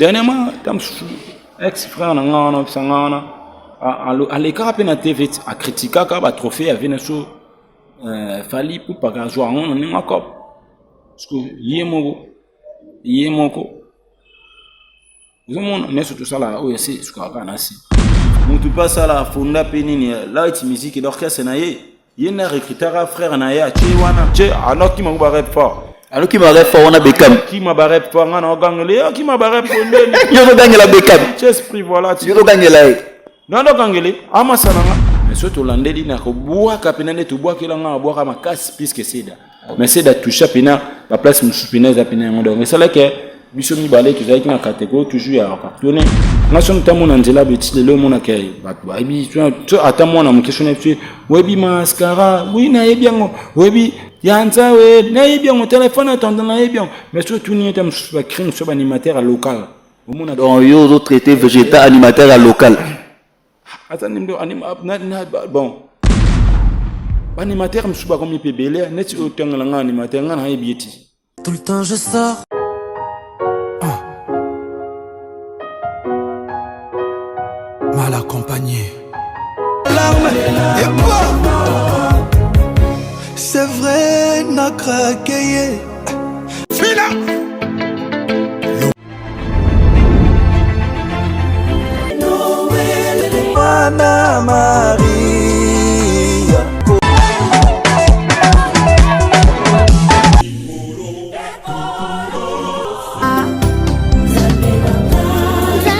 Dernièrement, ta mosusu ex frère na nga wana opesa nga wana alekaka mpe na tv akritikaka batrophée ya vie na so euh, fali pupaka azwa yango na ndenge akop parce que ye moko ye moko ozomona nyonso tosalaka oyo ese esukaka kaka na se motu mpe asala afonda mpe nini light musique d'orchestre na ye ye nde arecrutaka frère na ye atie wana tie alokima ngo barep fort alokima barep fort wana bekam kima barep fort nga na ogangela ye akima barep fondeni yo ozogangela bekam tie esprit voilà yo ozogangela ye nando ogangele amasa na nga mais soki tolandeli na kobwaka mpena nde tobwakela nga abwaka makasi puisque seda mais seda toucha mpena baplace mosusu mpena eza mpena yango donc esalaki biso mibale tozalaki na catégorie toujours ya cartonne nga soki ntango na nzela beti lelo omonaka bato bayebi ata mwana moke soki nayebi oyebi mascara wi nayebi yango oyebi ya nzawe nayebi yango telefone ya tonton nayebi yango mais soki otuni ye ta mosusu bacrime mosusu baanimateur ya local omona donc yo ozotraite végétal animateur ya local ata nimdo bon baanimateur mosusu bakomi mpe ebele neti oyo otangela nga animateur nga nayebi ye ti. Tout le temps je sors. Ah. Mal accompagné. Larmes et quoi. C'est vrai, n'a craqué. Fila. Anna Maria.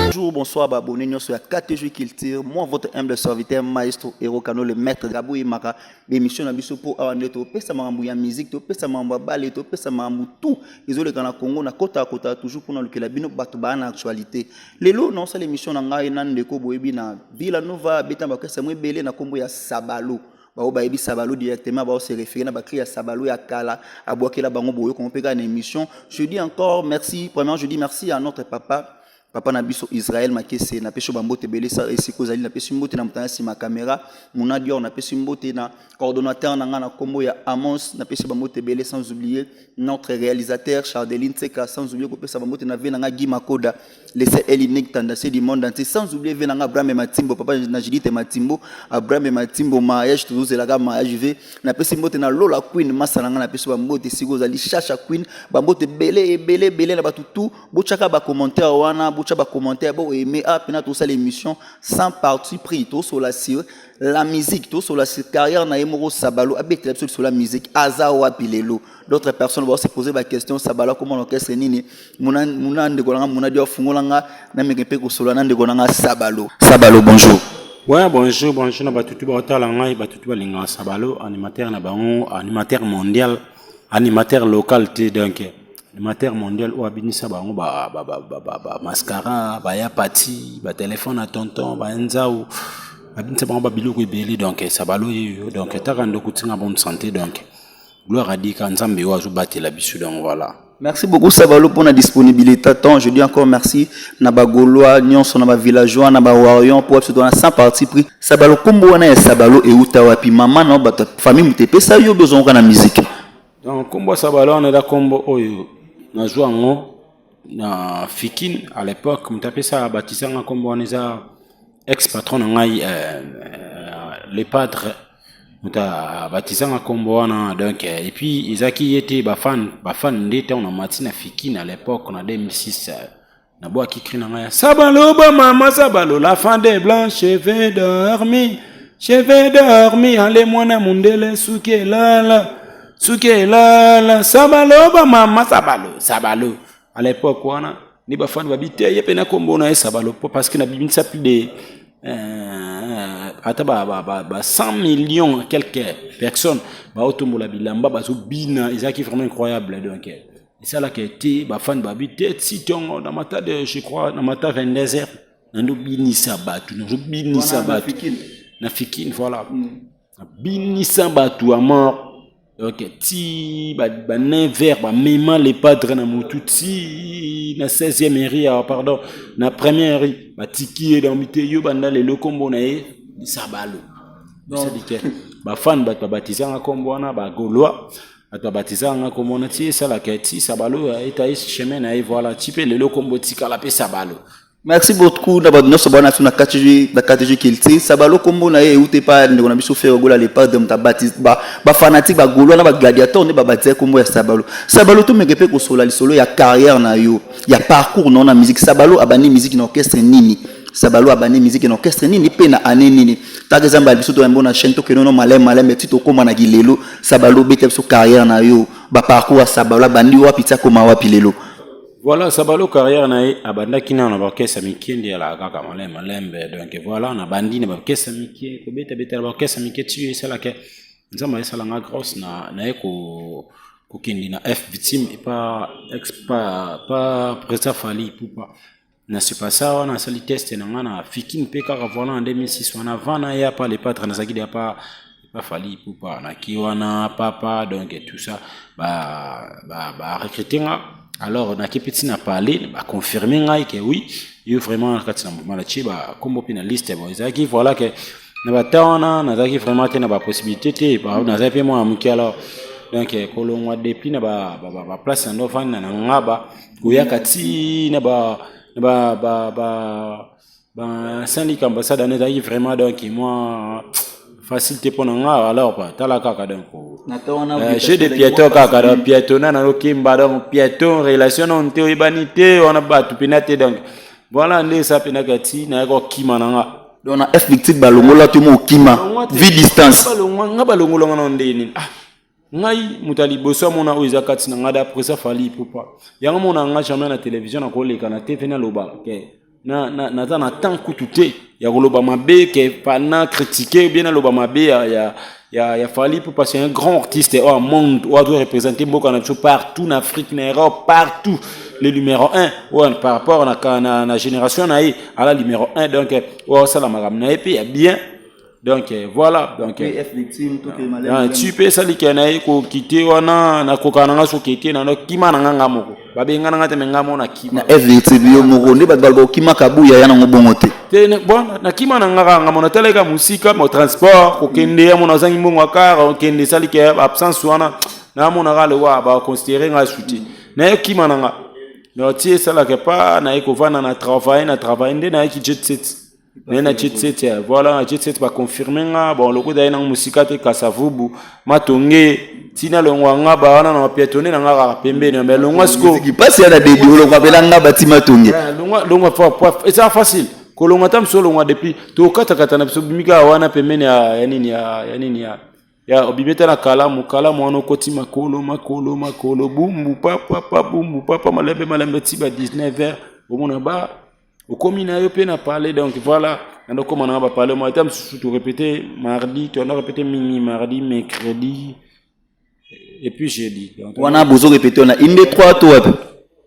Bonjour, bonsoir, abonnés nyonso ya KTG Culture. Moi, votre humble serviteur, Maestro Hero Kano, le maître Gabou Imaka. Émission na biso po awa nde topesa makambo ya musique, topesa makambo ya bale, topesa makambo tout. Ezoleka na Congo, na kota kota toujours pona lukela bino bato ba na actualité. Lelo na osala émission na ngai na ndeko boyebi na Villa Nova beta bakesa mwebele na kombo ya Sabalo. Bao bayebi Sabalo directement, bao se référer na ba cri ya Sabalo ya kala, abwakela bango boyo ko mpe na émission. Je dis encore merci, premièrement je dis merci à notre papa papa na biso Israël Makese, na peso bambote ebele sa esika ozali, napesi mbote na moto na nsima caméra Muna Dior, napesi mbote na coordonnateur na nga na kombo ya Amos, napesi bambote ebele, sans oublier notre réalisateur Chardeline Tseka, sans oublier kopesa bambote na vie na nga Guy Makoda, le seul et l'unique tendancier du monde entier, sans oublier vie na nga Abraham Matimbo, papa na Judith Matimbo, Abraham Matimbo mariage tozozelaka mariage ve, napesi mbote na Lola Queen masa na nga, napesi bambote esika ozali Chacha Queen, bambote ebele ebele ebele na bato tout. Bochaka ba commentaire wana, bocha ba commentaire bo aimer a pena to sala émission sans parti pris, to sola sur la musique, to sola sur carrière na ye moko Sabalo abetela biso sur la musique aza wapi lelo. D'autres personnes vont se poser ba question Sabalo comment l'orchestre nini muna muna ndeko nanga muna dio fungola nga na meke pe ko sola na ndeko nanga Sabalo. Sabalo bonjour. Ouais, bonjour, bonjour na batutu ba otala ngai, batutu balinga Sabalo, animateur na bango, animateur mondial, animateur local te donc animateur mondial oyo abinisa bango ba ba ba ba, ba, ba mascara, ba ya pati, ba téléphone à tonton, ba nzau, abinisa bango ba biloko ebele donc Sabalo yeyo donc taka ndoko tinga bonne santé donc gloire à Dieu ka Nzambe oyo azobatela biso donc voilà. Merci beaucoup Sabalo pour la disponibilité. Tant, je dis encore merci na ba Gaulois, nyonso na ba villageois, na ba warriors pour absolument sans parti pris. Sabalo kombo wana ya Sabalo et uta wapi maman na bato famille mutepesa yo besoin na musique. Donc kombo Sabalo wana eza kombo oyo nazwa yango na Fikin à l'époque, moto apesa abatisanga kombo wana eza ex patron na ngai le padre, moto abatisanga kombo wana donc et puis ezalaki ye te bafan bafan nde ntango na mati na Fikin à l'époque na 2006 nabwaki cri na ngai ya Sabalo ba mama Sabalo la fin des blancs cheveux dormi cheveux dormi ale mwana mundele suki elala suki elala Sabalo ba mama Sabalo Sabalo à l'époque wana ni bafani babi te ye mpe na kombo na ye Sabalo po parce que nabimisa plus de ata ba 100 millions quelques personnes baotombola bilamba bazobina, ezalaki vraiment incroyable donc esalaka ete bafani babi te ti ntongo na mata de je crois na mata 22 heures nandobinisa bato, nazobinisa bato na Fikine voilà, nabinisa bato à mort donc ti ba 9 heures bamema le padre na motu ti na 16e rue, pardon na première rue batiki ye donc te yo banda lelo kombo na ye Sabalo esalike bafani bato babatizanga kombo wana bagaulois. Bato babatizaka nga komona ti esalaka ti Sabalo etaye chemin na ye, voilà, ti mpe lelo kombo etikala mpe Sabalo. Merci beaucoup na bato nyonso bana so na KTG Culture. Sabalo, kombo na ye euti epa ndeko na biso Ferre Gola, le padre. Moto abati bafanatique, bagaulois na bagladiateur nde babatiza kombo ya Sabalo. Sabalo, tomeke mpe kosola lisolo ya carrière na yo, ya parcours na yo na musique. Sabalo abandi musique na orchestre nini? Sabalo abandi musique na orchestre nini mpe na année nini? Taka eza mbala biso toyambo na chaîne, tokende no maleme maleme ti tokóma na kilelo. Sabalo, obeta biso carrière na yo, baparcours ya Sabalo, abandi wapi ti akóma wapi lelo? Voilà, Sabalo, carrière na ye abandaki nano na baorchestre mike, nde alaka kaka malembe malembe. Donc voilà, nabandi na baorchestre mike, kobetabeta na baorchestre mike ti esalaka Nzambe ayesalanga grâce na naye kokende na F Victime epa ex pa président Fally Ipupa. Na sepasa wana asali test na nga na Fikine mpe kaka, voilà, en 2006 wana. Avant naya pa le padre, nazalaki deya pa Fally Ipupa. Naki wana papa, donc tout ça, barecrute nga. Alors naki mpe ntina parler, baconfirme ngai ke oui, yo vraiment na kati na mouvement, natie bakombo mpe na liste. Bon, ezalaki voilà ke na bata wana nazalaki vraiment te na bapossibilité te, nazalaki mpe mwana moke. Alors donc kolongwa depuis na baplace na ndo ofandi na Ngaba, koyaka ti na ba na ba ba ba ba Saint-Luc ambassade wana, ezalaki vraiment donc moi facile te mpo na nga. Alors pa tala kaka, donc jeu de piéton kaka, donc piéton na nalokimba, donc piéton relation nano te, oyebani te wana bato mpena te. Donc voilà nde esa mpenaka ti nayaka kokima na nga. Donc na F Victime balongola to mo okima vie distance? Nga balongolanga na nde nini? Ah, ngai moto ya liboso amona oyo eza kati na ngai d'après ça Fally Ipupa. Yango mona nga jamais na télévision nakoleka na TV naloba ke naza na temps kutu te ya koloba mabe ke pana critiquer bien, naloba mabe ya Fally Ipupa. C'est un grand artiste oyo monde, oyo azo représenter mboka na biso partout, na Afrique, na Europe, partout, le numéro 1 oyo par rapport na génération na ye, ala numéro 1. Donc oyo asala makambo na ye mpe ya bien. Donc voilà, donc tu mpe esalika na ye kokite wana, nakoka na nga soki ete na kima na nga, nga moko babenga na nga te, me nga moko nakima. Na FVTB yo moko nde bato baloba okimaka buya ya nango bongo te? Te, bon, nakima na nga kaka nga moko, natalaka mosika mo transport kokende ya mona azangi mbongo akar okende, esalika absence wana namonaka lewa baconsidere nga su te, nayekima na nga. Donc ti esalaka pa naye kovanda na travail, na travail nde nayaki jet set, naye na jet set. Voilà, na jet set baconfirme nga. Bon, lokola ye nango mosika te, Kasavubu, Matonge, ntina longwa nga ba wana na bapiétonne na nga kaka pembeni, mais longwa siko Mpasi ya na debi, olongwa mpela nga bati Matonge. Longwa, longwa eza facile kolongwa ta mosu, olongwa depuis tokatakata na biso, bimi kaka wana pembeni ya nini, ya nini, ya obimi te na Kalamu. Kalamu wana okoti makolo makolo makolo, bumbu papapa, bumbu papa, malembe malembe ti ba 19 heures, omona ba okomi na yo mpe na parler. Donc voilà, nando okóma nanga baparler mo ata mosusu, torépété mardi, toanda répété mingi mardi, mercredi et puis jeudi. Donc wana bozo répété na inde 3 to wapi?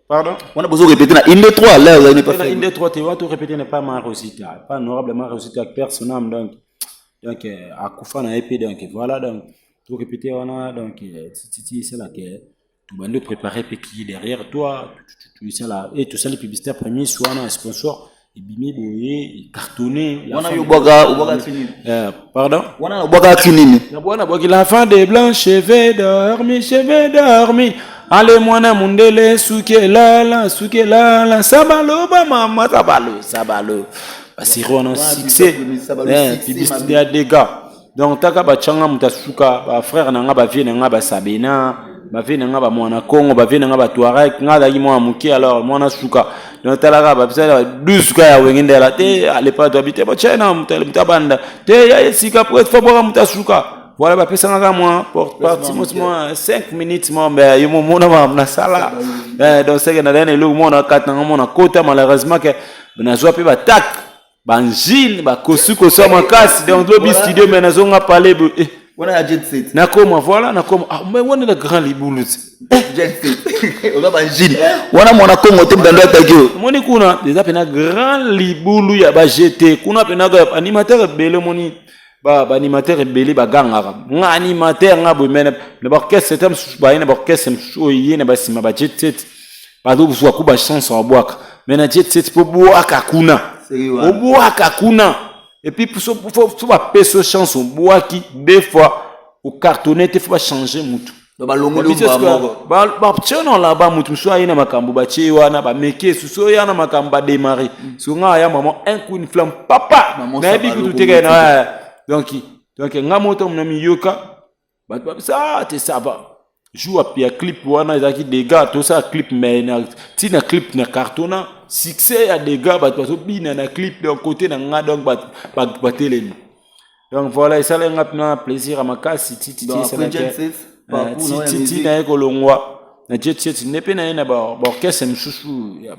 Pardon? Wana bozo répété na inde 3 là, ozali pas? Na inde 3 te, wana torépété na pas Marosita, pas honorable Marosita, personne. Donc akufa na ye mpe. Donc voilà, donc torépété wana, donc titi esalaka tobandi préparer mpe qui derrière toi tosala e tosali publicité premier wana, sponsor ebimi boye, cartonné. Wana yo obwaka, obwaka cri nini? Pardon? Wana obwaka cri nini? Nabwana bwaki "L'enfant de blanc, cheveux dormi, cheveux dormi, ale mwana mundele, suki elala, suki elala, sabalo bamama, sabalo, sabalo", basiri wana succès, publicité ya dégâts. Donc taka batianga moto asuka, bafrère na nga, bavie na nga, basabena, bavie na nga, bamwana Congo, bavie na nga, batouareg. Nga azalaki mwana moke, alors mwana suka. Donc talaka bapesala 12 ka ya Wenge ndela te, alepa toabi te, batia na moto abanda te ya esika po bwaka moto asuka. Voilà, bapesanga kaka mwa parti mwa 5 minutes mwa mbe yo momona makambo nasala. Donc seke nazali na eloko mona kati nanga mona kota. Malheureusement ke nazwa mpe batak bangine bakosukosu ya makasi. Donc lobi studio, me nazonga pale. Wana ya jet set? Nakoma, voilà, nakoma. Ah, mais wana na grand libulu te. Jet set oza bangine wana, mwana Kongo te, mutando ataki oyo. Omoni kuna eza mpena grand libulu ya bagt kuna mpena animateur ebele. Omoni baanimateur ebele bagangaka nga animateur nga boye, me na baorchestre te mosusu baye na baorchestre mosusu oyo ye na basima ba jet set bazozwa ku bachance babwaka, mais na jet set mpo bwaka kuna, obwaka kuna et puis so bapesa chance, obwaki deux fois, ocartonne te, fo bachange mutu. Balongoli moko. Batie na laba, motu mosusu aye na makambo, batie wana, bameki esusu oyo ya na makambo, badémarre. So nga aya mama, un coup, une flamme, papa. Nayebi kutu te na donc nga moto na miyoka, bato babisa te, ça va. Jour ya clip wana ezalaki dégâts. Tosala clip, mais ntina clip na cartonna, succès ya dégâts, bato bazobina na clip. Donc côté na nga, donc bato batelemi. Donc voilà, esalaki nga mpena plaisir ya makasi. Titi na ye kolongwa na Jet Set nde mpe na ye na baorchestre mosusu,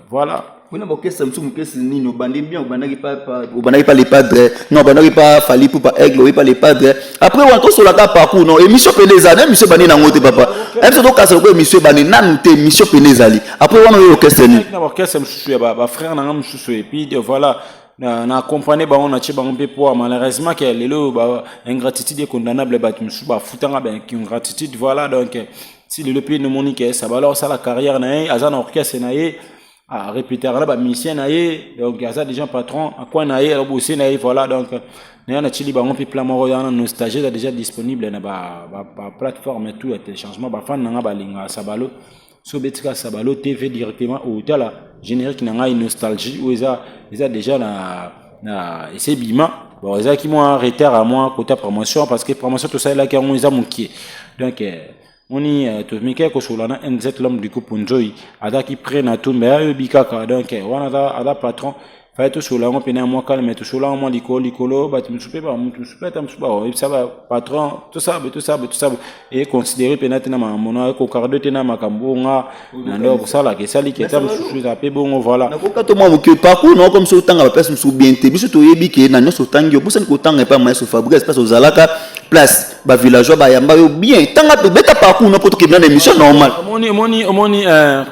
voilà. Mpona baorchestre mosusu, mokese nini obandi bien? Obandaki pa Le Padre? Non, obandaki pa Fally Ipupa, Aigle, oyi pa Le Padre. Après wana tosolaka parcours. Non, émission pene ezali na émission ebandi nango te, papa. Biso tokasa loko émission ebandi nanu te, émission pene ezali. Après wana oyo orchestre nini? Na baorchestre mosusu ya bafrère na nga mosusu, et puis voilà, na accompagné bango, na tie bango mpe poids. Malheureusement ke lelo ba ingratitude est condamnable. Bato mosusu bafutanga ba ingratitude, voilà. Donc si lelo mpe nomoni ke Sabala osala carrière na ye, aza na orchestre na ye, arépétaka na bamusicien na ye, donc aza déjà patron akwa na ye, alobose na ye, voilà. Donc naye natili bango mpe plan moko wana, Nostalgie, eza déjà disponible na baplateforme tout ya téléchargement. Bafani na nga balingaka Sabalo, so obetika Sabalo TV directement, otala générique na ngai Nostalgie oyo eza déjà na ese bima. Bon, ezalaki mwa retard ya mwa kota promotion, parce que promotion tosalelaki yango eza mokie. Donc moni tomikaki kosola na NZ, l'homme du coupe Nzoi, azalaki prêt na tout, mais ayobi kaka. Donc wana aza patron, fallait tosola yango pene ya mwa calme, tosola yango mwa likolo likolo. Bato mosusu mpe, bamotu mosusu mpe, ata mosusu bayebisa bapatron, tosala boye, tosala boye, tosala boye, econsidéré mpena te na makambo na ekokarde te na makambo oyo nga na ndeko kosalaka. Esaliki ata mosusu eza mpe bongo, voilà. Nakoka to mwa moke parcours na comme so otanga baplace mosusu bien te. Biso toyebi ke na nyonso otangi, obosani kotanga epai Maestro Fabrice, place ozalaka, place bavillageois bayamba yo bien. Tanga mpe beta parcours no mpo tokende na émission normal. Omoni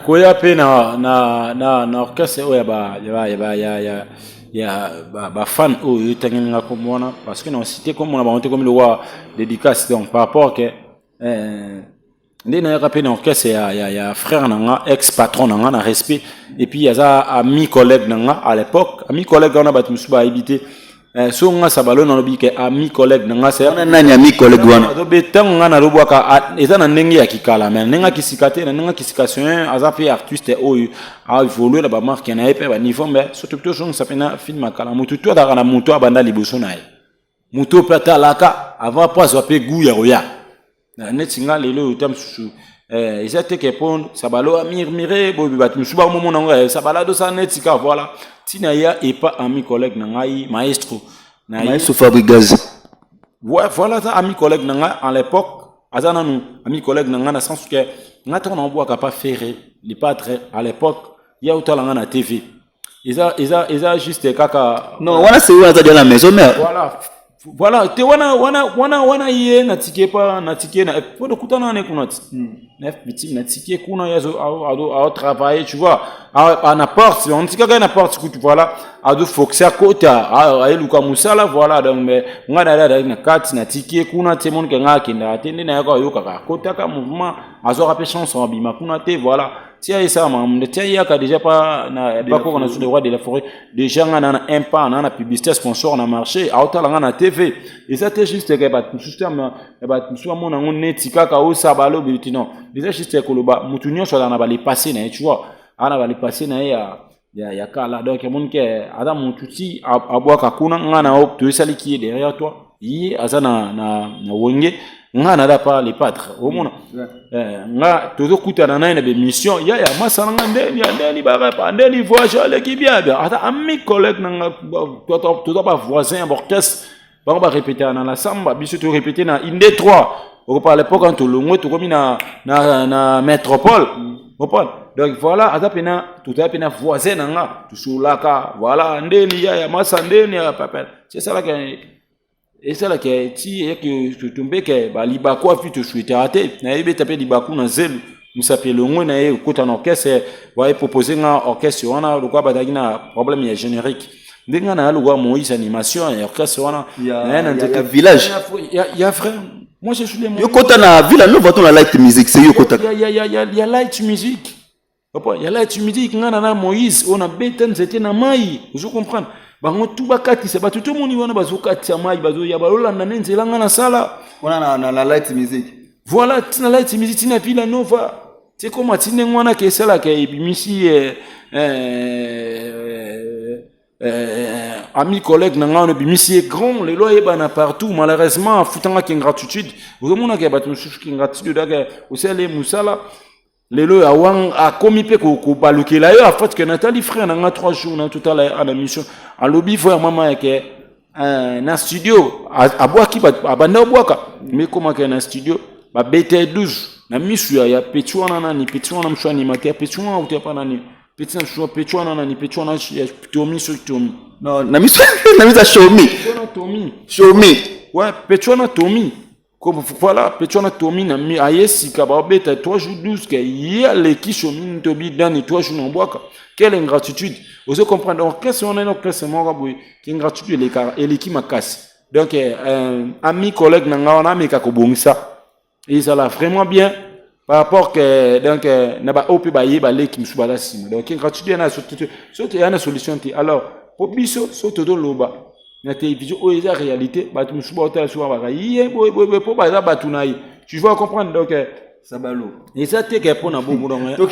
koya mpe na orchestre oyo ya ba ya ya ya ya ya bafan oyo etangeli nga kombo wana, parce que na cité kombo na bango te, komi lokwa dédicace. Donc par rapport ke nde nayaka mpe na orchestre ya frère na nga, ex patron na nga na respect, et puis aza ami collègue na nga à l'époque. Ami collègue wana, bato mosusu bayebi te. So nga Sabalo nalobi ke ami collègue na nga, wana nani ami collègue wana? Azobe ntango nga nalobwaka eza na ndenge ya kikala, mais na ndenge ya kisika te. Na ndenge ya kisika, c'est aza mpe artiste oyo aévolue na bamarke na ye mpe baniveau. Mais surtout tozongisa mpe na film akala, motu to azalaka na motu abanda liboso na ye, motu mpe atalaka avant po azwa mpe goût ya koya neti nga lelo oyo. Ta mosusu eza te ke mpo Sabalo amurmure boye, bato mosusu bakomomona ngo Sabalo adosala neti ka, voilà. Ntina ya epa ami collègue na ngai, maestro na ye. Maestro Fabrigaz. Ouais, voilà, aza ami collègue na ngai en l'époque, aza nanu ami collègue na ngai na sens ke ngai ntango naobwaka pa Ferre Le Padre à l'époque, ya otala ngai na TV, eza juste kaka. Non, wana c'est wana aza déjà na maison mère. Voilà, te wana ye natiki pa, natiki na po tokutana wana kuna ti na FPT, natiki kuna, ye azo travailler, tu vois, na porte, on tikaka ye na porte kutu, voilà, azofoxe akota, ayeluka mosala, voilà. Donc mais ngai na azalaki na kati, natiki ye kuna te. Monike ngai akendaka te, nde nayaka ayokaka akotaka mouvement, azwaka mpe chance abima kuna te, voilà. Tia esala makambo nde tia yaka déjà pa na bakoko na le roi de la forêt. Déjà nga na un pas na publicité, sponsor na marché, aotala nga na TV. Eza te juste ke bato mosusu te, bato mosusu bamona yango neti kaka osaba alobi ti. Non, eza juste koloba motu nyonso azala na balepasse na ye, tu vois, aza na balepasse na ye ya kala. Donc emoni ke aza motu ti abwaka kuna, nga na toyesaliki ye derrière toi, ye aza na Wenge, nga naza pa Le Padre. Omona nga tozokutana na ye na bémission ya masala nga ndeni ya ndeni barepa ndeni voyage aleki bien bien. Ata ami collègue na nga, toza bavoisin ya baorchestre, bango barépétaka na la samba, biso torépété na inde 3 okopa. À l'époque tolongwe, tokomi na métropole, comprendre. Donc voilà, aza pena, tozala pena voisin na nga, tosolaka, voilà, ndeni ya masa ndeni ya papa. Esalaka esalaka ti eyaki tombeke balibaku afi tosouhaitaka te. Nayebi ete mpe libaku na zelu mosapi elongwe na ye okota na orchestre, baye propose nga orchestre wana lokola bazalaki na problème ya générique. Ndenge nga na ya lokola Moïse animation ya orchestre wana. Ya, ya village. Ya frère, moi je suis le Yo kota na Villa Nova to na Light Music? C'est yo kota? Ya Light Music, papa, ya Light Music. Nga na Moïse oyo nabeta nzete na mai, ozo comprendre. Bango tu bakatisa, bato tomoni wana bazokatisa mai, bazoya, balolanda nde nzela nga nasala. Wana na Light Music. Voilà, tina Light Music, tina Villa Nova. Ti ekóma ti ndenge wana ke esalaka ebimisi ami collègue na ngai wana, ebimisi ye grand. Lelo ayebana partout. Malheureusement afutangaki ingratitude. Ozomonaka ya bato mosusu ki ingratitude daka osala ye mosala, lelo awang akomi mpe kobalukela yo. Afati ke natali frère na nga 3 jours na totala na mission, alobi fo ya mama yake na studio abwaki, abanda obwaka me ekomaka na studio, babeta 12 na misu ya petit wana. Nani petit wana mosu animateur, petit wana auti apa nani, petit na mosusu, petit wana nani, petit wana ya Tomi, soki Tomi. Non, na miso ya Shomi. Wana Tomi. Shomi. Ouais, petit wana Tomi. Comme voilà, petit wana Tomi na mi aye sika, babeta 3 jours 12 ke ye aleki Shomi tobi dani 3 jours na bwaka. Quelle ingratitude! Ozo comprendre? Orchestre wana ina orchestre moko boye ki ingratitude eleka, eleki makasi. Donc ami collègue na nga wana ameka kobongisa, ezala vraiment bien par rapport que donc na baoyo mpe baye baleki mosusu baza nsima. Donc ingratitude yana soki eya na solution te. Alors po biso so tozoloba na télévision, oyo eza réalité. Bato mosusu baotala soki baka ye boye boye boye mpo baza bato na ye, tu vas comprendre. Donc Sabalo, eza te ke mpo na bongo, donc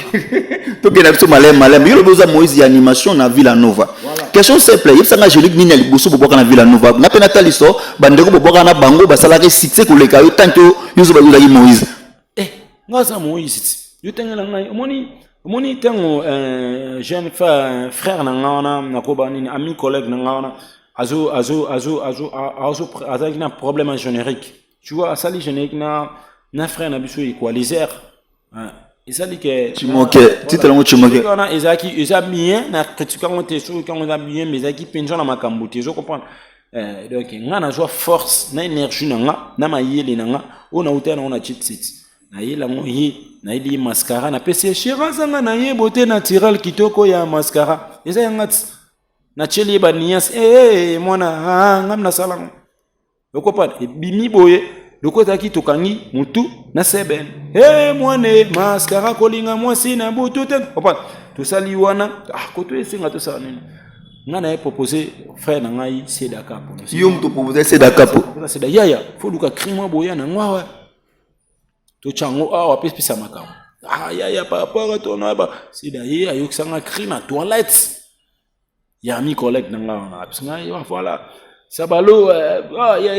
tokenda biso maleme maleme. Yo lobi oza Moïse ya animation na Villa Nova. Question simple, yebisanga générique nini ya liboso bobwaka na Villa Nova? Nga mpe nataliso bandeko bobwaka na bango basalaka succès koleka yo, tant que yo ozalaki Moïse. Eh, nga aza Moïse ti yo tengela ngai. Omoni ntango jeune frère na nga wana, nakoba nini, ami collègue na nga wana azo azo azo azo azo azalaki na problème ya générique, tu vois. Asali générique na frère na biso Equalizer, esali ke Chimoke, titre yango Chimoke. Wana ezalaki, eza bien na critique yango te. Soki yango eza bien, mais ezalaki mpenza na makambo te, ezo comprendre. Donc nga nazwa force na énergie na nga na mayele na nga oyo nauta nango na jet set, nayela yango ye, nayeli ye mascara, napesi ye chéri azanga na ye beauté naturelle kitoko ya mascara eza yanga ti natieli ye baniance. Hey, mwana ngam nasala ngo okopana ebimi boye loko ezalaki tokangi mutu na seben. Hey, mwane mascara kolinga mwasi na butu te opana tosali wana. Ah, koto esenga tosala nini? Nga na ye propose frère na ngai Sedaka. Yo moto propose Sedaka po? Seda yaya, fo luka cri mwa boya na ngwa totya yango awa mpe pesa makambo. Ah yaya, par rapport tono ba Seda, ye ayokisanga cri na toilette ya ami collègue na nga wana, apesi ngai: "Voilà, Sabalo,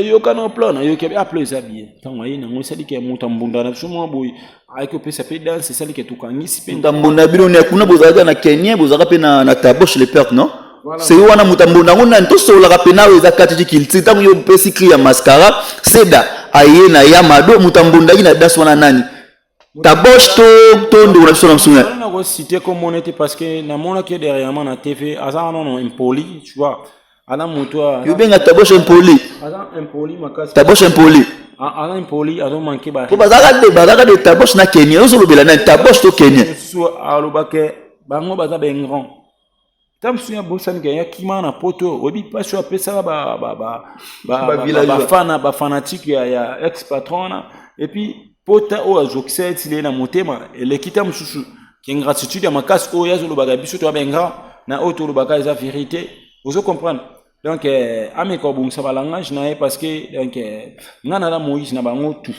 yoka na plan." Nayoki ah, plan eza bien. Ntango aye nango, esaliki ya moto ambunda na biso mwa boye, ayaki kopesa mpe danse, esaliki tokangisi mpe. Moto ambunda bino ne kuna bozalaka na Kenya, bozalaka mpe na Taboche le perte, non? Seye wana moto ambunda yango nani? Tosololaka mpe nayo eza kati ti culture. Ntango yo opesi cri ya mascara, Seda aye na ya Mado, moto ambundaki na danse wana nani? Taboche to ndeko na biso na mosusu? Nakociter komona te parce que namonaki derrièrement na TV, aza nono impoli, tu vois, aza moto. Yo benga Taboche impoli? Aza impoli makasi. Taboche impoli? Aza impoli, azomanke. Po bazalaka de Taboche na Kenya. Ozolobela nani, Taboche to Kenya? Mosusu alobake bango baza baingrats. Ta mosusu ya bosani ke yakima na poto, oyebi mpasi oyo apesaka bafana, bafanatique ya ex patron wana. Et puis pota oyo azokisa etili ye na motema eleki. Ta mosusu ke ingratitude ya makasi oyo azolobaka biso toya baingrats na oyo tolobaka eza vérité, ozo comprendre. Donc ameka kobongisa balangage na ye parce que donc nga naza Moïse na bango tout.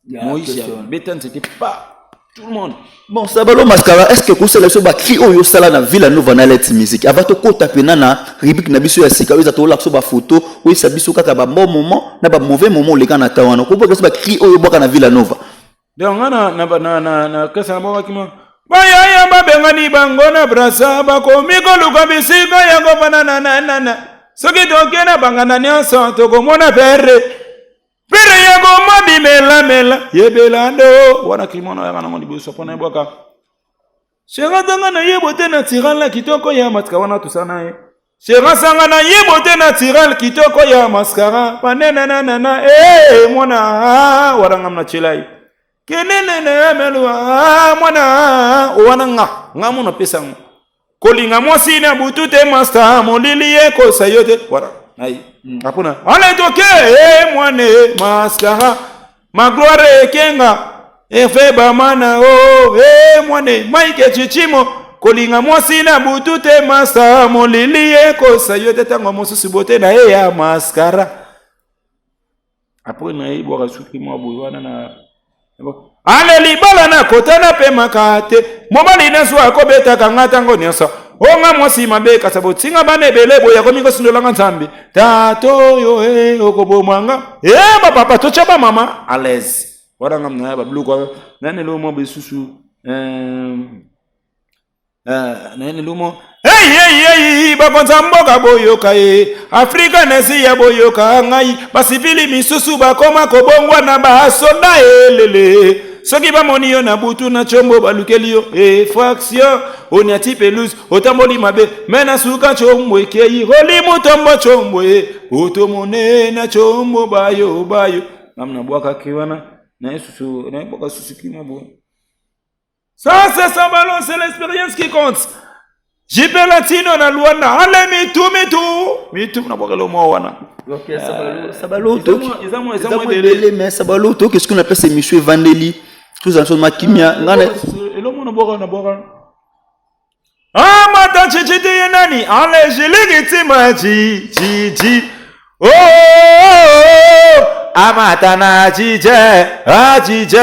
Moïse ya beta nzete pa tout le monde. Bon, Sabalo Mascara, est ce que kosala biso bacri oyo osala na Villa Nova na Light Music, avant tokota mpena na rubrique na biso ya sika oyo eza tolakisa biso bafoto, oyebisa biso kaka babon moment na bamauvais moment oleka na ta wana, koboka biso bacri oyo obwaka na Villa Nova? Donc nga na kesa na bwakaki mwa bayaya babengani bango na Brasa, bakomi koluka bisika ya kofanda nananana. Soki toke na banganda nyonso, tokomona pere pere yakoma bimelamela yebela ndo wana klima na yaka nango liboso mpona ebwaka seratanga na ye beauté naturelle kitoko ya mascara wana tosala ye serasanga na ye beauté naturelle kitoko ya mascara panenananana e mwana wana ngam na tyela ye kenenene melwa mwana wana nga mona pesango kolinga mwasi na butu te, master molili ekosa yo te wana naye apona ale toke e mwane mascara magloire ekenga efe bamana o e mwane Mike Chichimo kolinga mwasi na butu te, masa molili ekosa yo te, ntango mosusu bote na ye ya mascara. Après nayebwaka soki mwa boye wana na Ale libala na kota napemaka te, mobali nazwa akobetaka nga ntango nyonso. Onga mwasi mabe kasa botinga bana ebele boye akomi kosundolanga Nzambe. Tata oyo e okoboma nga. E bapapa totya bamama à l'aise. Wana nga na babiloko wana nani eloko mwa besusu nani lumo hey, hey, hey, bakonzi ya mboka boyoka ye Afrika na Asia boyoka ngai basivili misusu bakoma kobongwa na basoda elele soki bamoni yo na butu na chombo balukeli yo efraction oniati pelouse otamboli mabe me na suka chombo ekei oli mutombo chombo e otomone na chombo bayo bayo ngam nabwakaki wana naye susu nayebwaka susu kima boye. Ça, c'est ça, ballon, c'est l'expérience qui compte. JP Latino na Luanda, allez, mitu, mitu. Mitu, na bwakelo mwa wana. Ok, Sabalo, Sabalo, eza mwa ebele, mais Sabalo, toki, ce qu'on appelle c'est monsieur Vandeli, tous ensemble, makimia, ngana. Elo mwana bwaka na bwaka. Amata chichiti ye nani? Ale jiligi tima ji ji ji. Oh, oh, oh, amata na jije, a jije.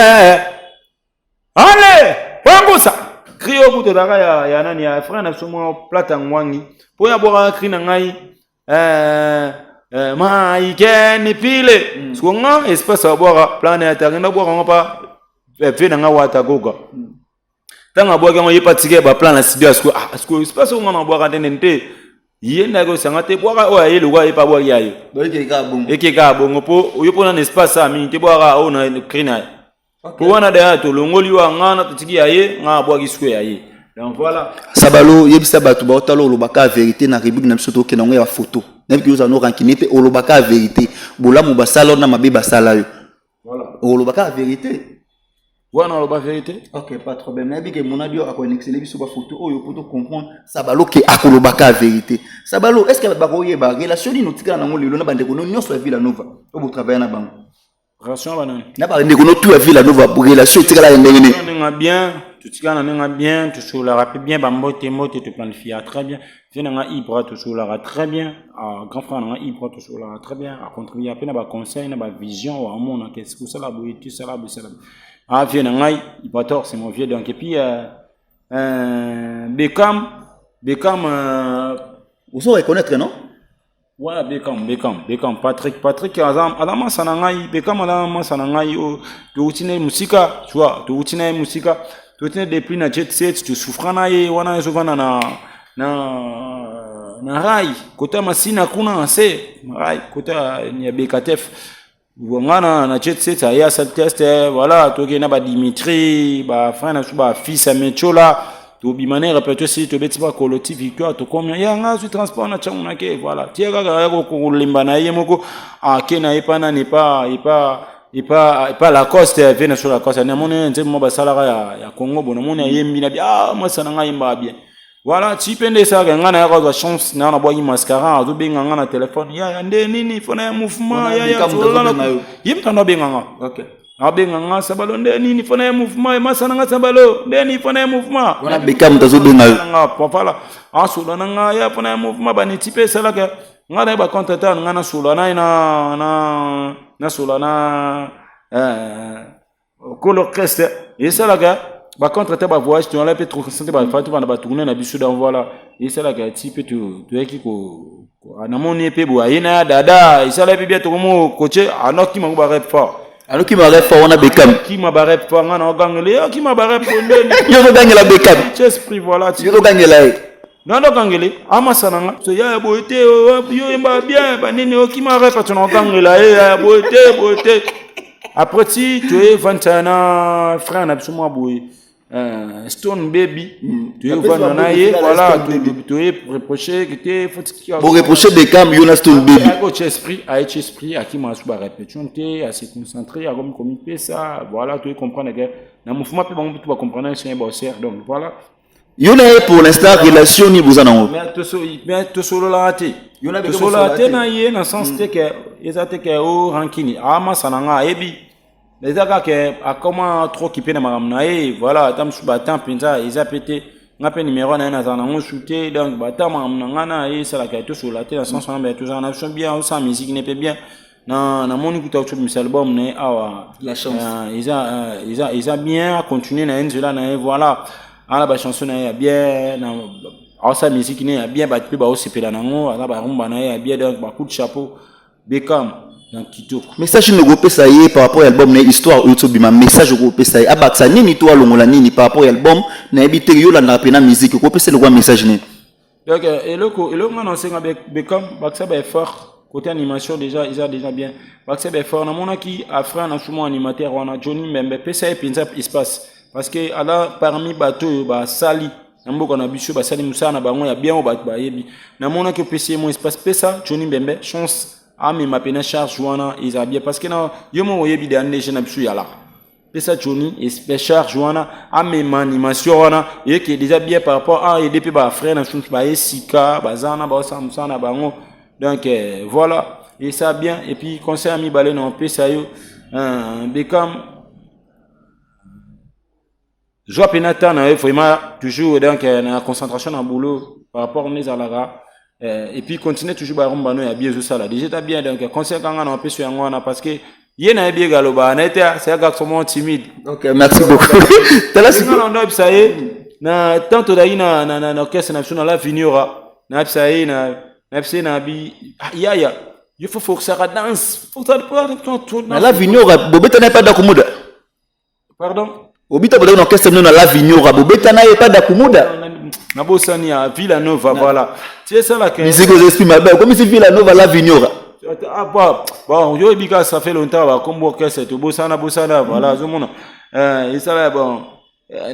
Ale, wangusa. Cri oyo kutu ezalaka ya, ya nani ya frère na biso mwa plata ngwangi. Po ya bwaka cri na ngai maikeni pile. Siko nga espace ya bwaka plan ya tangenda bwaka ngo pa vie na nga wata goga. Ntango abwaki yango ye mpe atikaki baplan na studio asiko ah siko espace oyo nga na bwaka ndenge te ye ndaki osanga te bwaka oyo aye lokola ye mpe abwaki ya yo eke kaka bongo mpo oyo mpo na espace ya mingi te bwaka oyo na cri na ye mpo wana daya tolongoli oyo nga na totiki ya ye nga abwaki siko ya ye. Donc voilà. Sabalo yebisa bato baotala olobaka vérité na rubrique na biso tokende yango ya photo. Nayebi ke ozala no rancunier te, olobaka vérité. Bolamu basala na mabe basala yo. Voilà. Olobaka vérité. Wana oloba vérité. Ok, pas de problème. Nayebi ke mona dio akoannexele biso ba photo oyo po to comprendre Sabalo ke akolobaka vérité. Sabalo, est-ce que bakoyeba relation nini otikala nango lelo na bandeko no nyonso ya Villa Nova oyo botravaille na bango? Relation banani? Na bandeko no tout ya Villa Nova, relation etikala ya ndenge nini? Ndenge bien, totikala na ndenge bien, tosololaka pe bien, bambote mbote, toplanifiaka très bien. Vie na nga Ibra tosololaka très bien, ah, grand frère na nga Ibra tosololaka très bien, acontribuaka pe na ba conseil na ba vision oyo amonaka esika osala boye te, osala boye, osala boye. Ah, vie na ngai Ibrator, c'est mon vieux. Donc et puis Beckham, Beckham ozo reconnaître non? Ouais, Beckham, Beckham, Beckham, Patrick, Patrick, aza aza masa na ngai, Beckham aza masa na ngai, oh, touti na ye mosika, tu vois, touti na ye mosika, touti na depuis na jet set, tosouffra na ye, wana ezovanda na na na rai, kota masina kuna na se, rai, kota ya Bekatef. Nga na na jet set aye asali test, voilà, toke na ba Dimitri, ba frère na biso ba fils ya Mechola, tobima na répertoire si tobeti ba koloti victoire tokomi ya nga azwi transport na ntango na ke voilà tia kaka ya kolemba na ye moko ake na ye pa nani epa epa epa epa Lacoste vie na so Lacoste namoni nzembo moko basalaka ya, ya Congo bo namoni ayembi na bi ah mwasi na ngai ayembaka bien voilà ti mpe nde esalaka ngai nayaka kozwa chance na nabwaki mascara azobenga ngai na telefone yaya nde nini fona ya mouvement yaya ye moto ando abenga nga okay. abenga nga Sabalo nde nini fona ya mouvement emasa na nga Sabalo nde nini fona ya mouvement wana beka moto azobenga yo nga voilà asola na nga ya fona ya mouvement baneti mpe esalaka nga naye bacontre ta nga nasola na ye na na nasola na kolo orchestre esalaka bacontre te bavoyage toyala mpe trocante bafai tobanda batourne na biso. Donc voilà esalaka ti mpe toyaki ko namoni ye mpe boye aye na ya dada esala mpe bia tokomo koche anokima ngo barep fort alokima barep fort wana Bekam kima barep fort nga na ogangele yo kima barep ndeni yo ozogangela Bekam esprit voilà yo ozogangela ye nandokangele amasa na nga so yaya boye te yo yemba bien banini okima rep ato na ogangela ye yaya boye te boye te. Après ti toye vanda na frère na biso mwa boye Stone Baby, toye vanda na ye voilà toye reprocher que te faut bo reprocher Bekam yo na Stone Baby akotia esprit ayetia esprit akima su ba répétition te ase concentrer akomi komipesa voilà toye comprendre que na mouvement mpe bango mpe bacomprendre chien bosser. Donc voilà. Yo na ye pour l'instant relation nini boza nango? Mais tosololaka te, tosololaka te na ye na sens te ke eza te ke o rankini amasa na nga ayebi eza kaka akoma trop occupé na makambo na ye voilà ata mosusu batemps mpenza eza pe te nga mpe numéro na ye nazala nango su te. Donc bata makambo na nga na ye esalaka tosolola te na sens wana, mais tozala na biso bien, osala musique ne mpe bien. Na namoni kuta kobimisa album na ye awa. La Chance. Eza bien, acontinue na ye nzela na ye. Voilà, ana bachanson na ye ya bien, na aosala musique ne ya bien, bato mpe baosepela nango, aza barumba na ye ya bien. Donc bacoup de chapeau, Bekam na kitoko. Message nini okopesa ye par rapport ya album na ye Histoire oyo tobima? Message okopesa ye, abakisa nini to alongola nini par rapport ya album? Nayebi te, yo olandaka mpena musique, okopesa eloko ya message nini? Donc eloko nga na osenga Bekam, bakisa baeffort côté animation. Déjà eza déjà bien, bakisa baeffort. Namonaki afrin na sumo animateur wana Johnny Mbembe, pesa ye mpenza espace, parce que aza parmi bato oyo basali na mboka na biso, basali mosala na bango ya bien oyo bato bayebi. Namonaki opesi ye mo espace. Pesa Johnny Mbembe chance, amema pena charge wana, eza bien, parce que na yo moko oyebi deya ndenge na biso yalaka. Pesa Johnny charge wana, amema animation wana, eyeke déjà bien par rapport a aider mpe bafrère na biso baye sika, baza na baosala mosala na bango. Donc voilà, et ça bien. Et puis conseil ya mibale na opesa yo, Bekam, zwa mpena temps na yo vraiment toujours, donc na concentration na boulot par rapport nde ezalaka, et puis continue toujours barumba no ya bien, ezosala déjà ta bien. Donc conseil kanga na opesa yango wana, parce que ye nayebi ye kaloba na ye te, c'est un garçon moko timide. Ok, merci beaucoup. Tala. Nga na ndoyebisa ye na tant tozalaki na orchestre na biso na La Vignora, nayebisa ye nayebisa ye na bi: "Ah, yaya, yo faut forçaka danse." Na La Vignora bobetana ye pa Dakumuda? Pardon? Obita bozalaki na orchestre bino na La Vignora, bobetana ye pa Dakumuda? Nabosani, ya Villa Nova, voilà, ti esalaka. Musique oza esprit mabe, okomisi Villa Nova La Vignora. Ah, bon, yo oyebi kaka, ça fait longtemps, bakombo orchestre tobosana bosana. Voilà, azomona esala bon.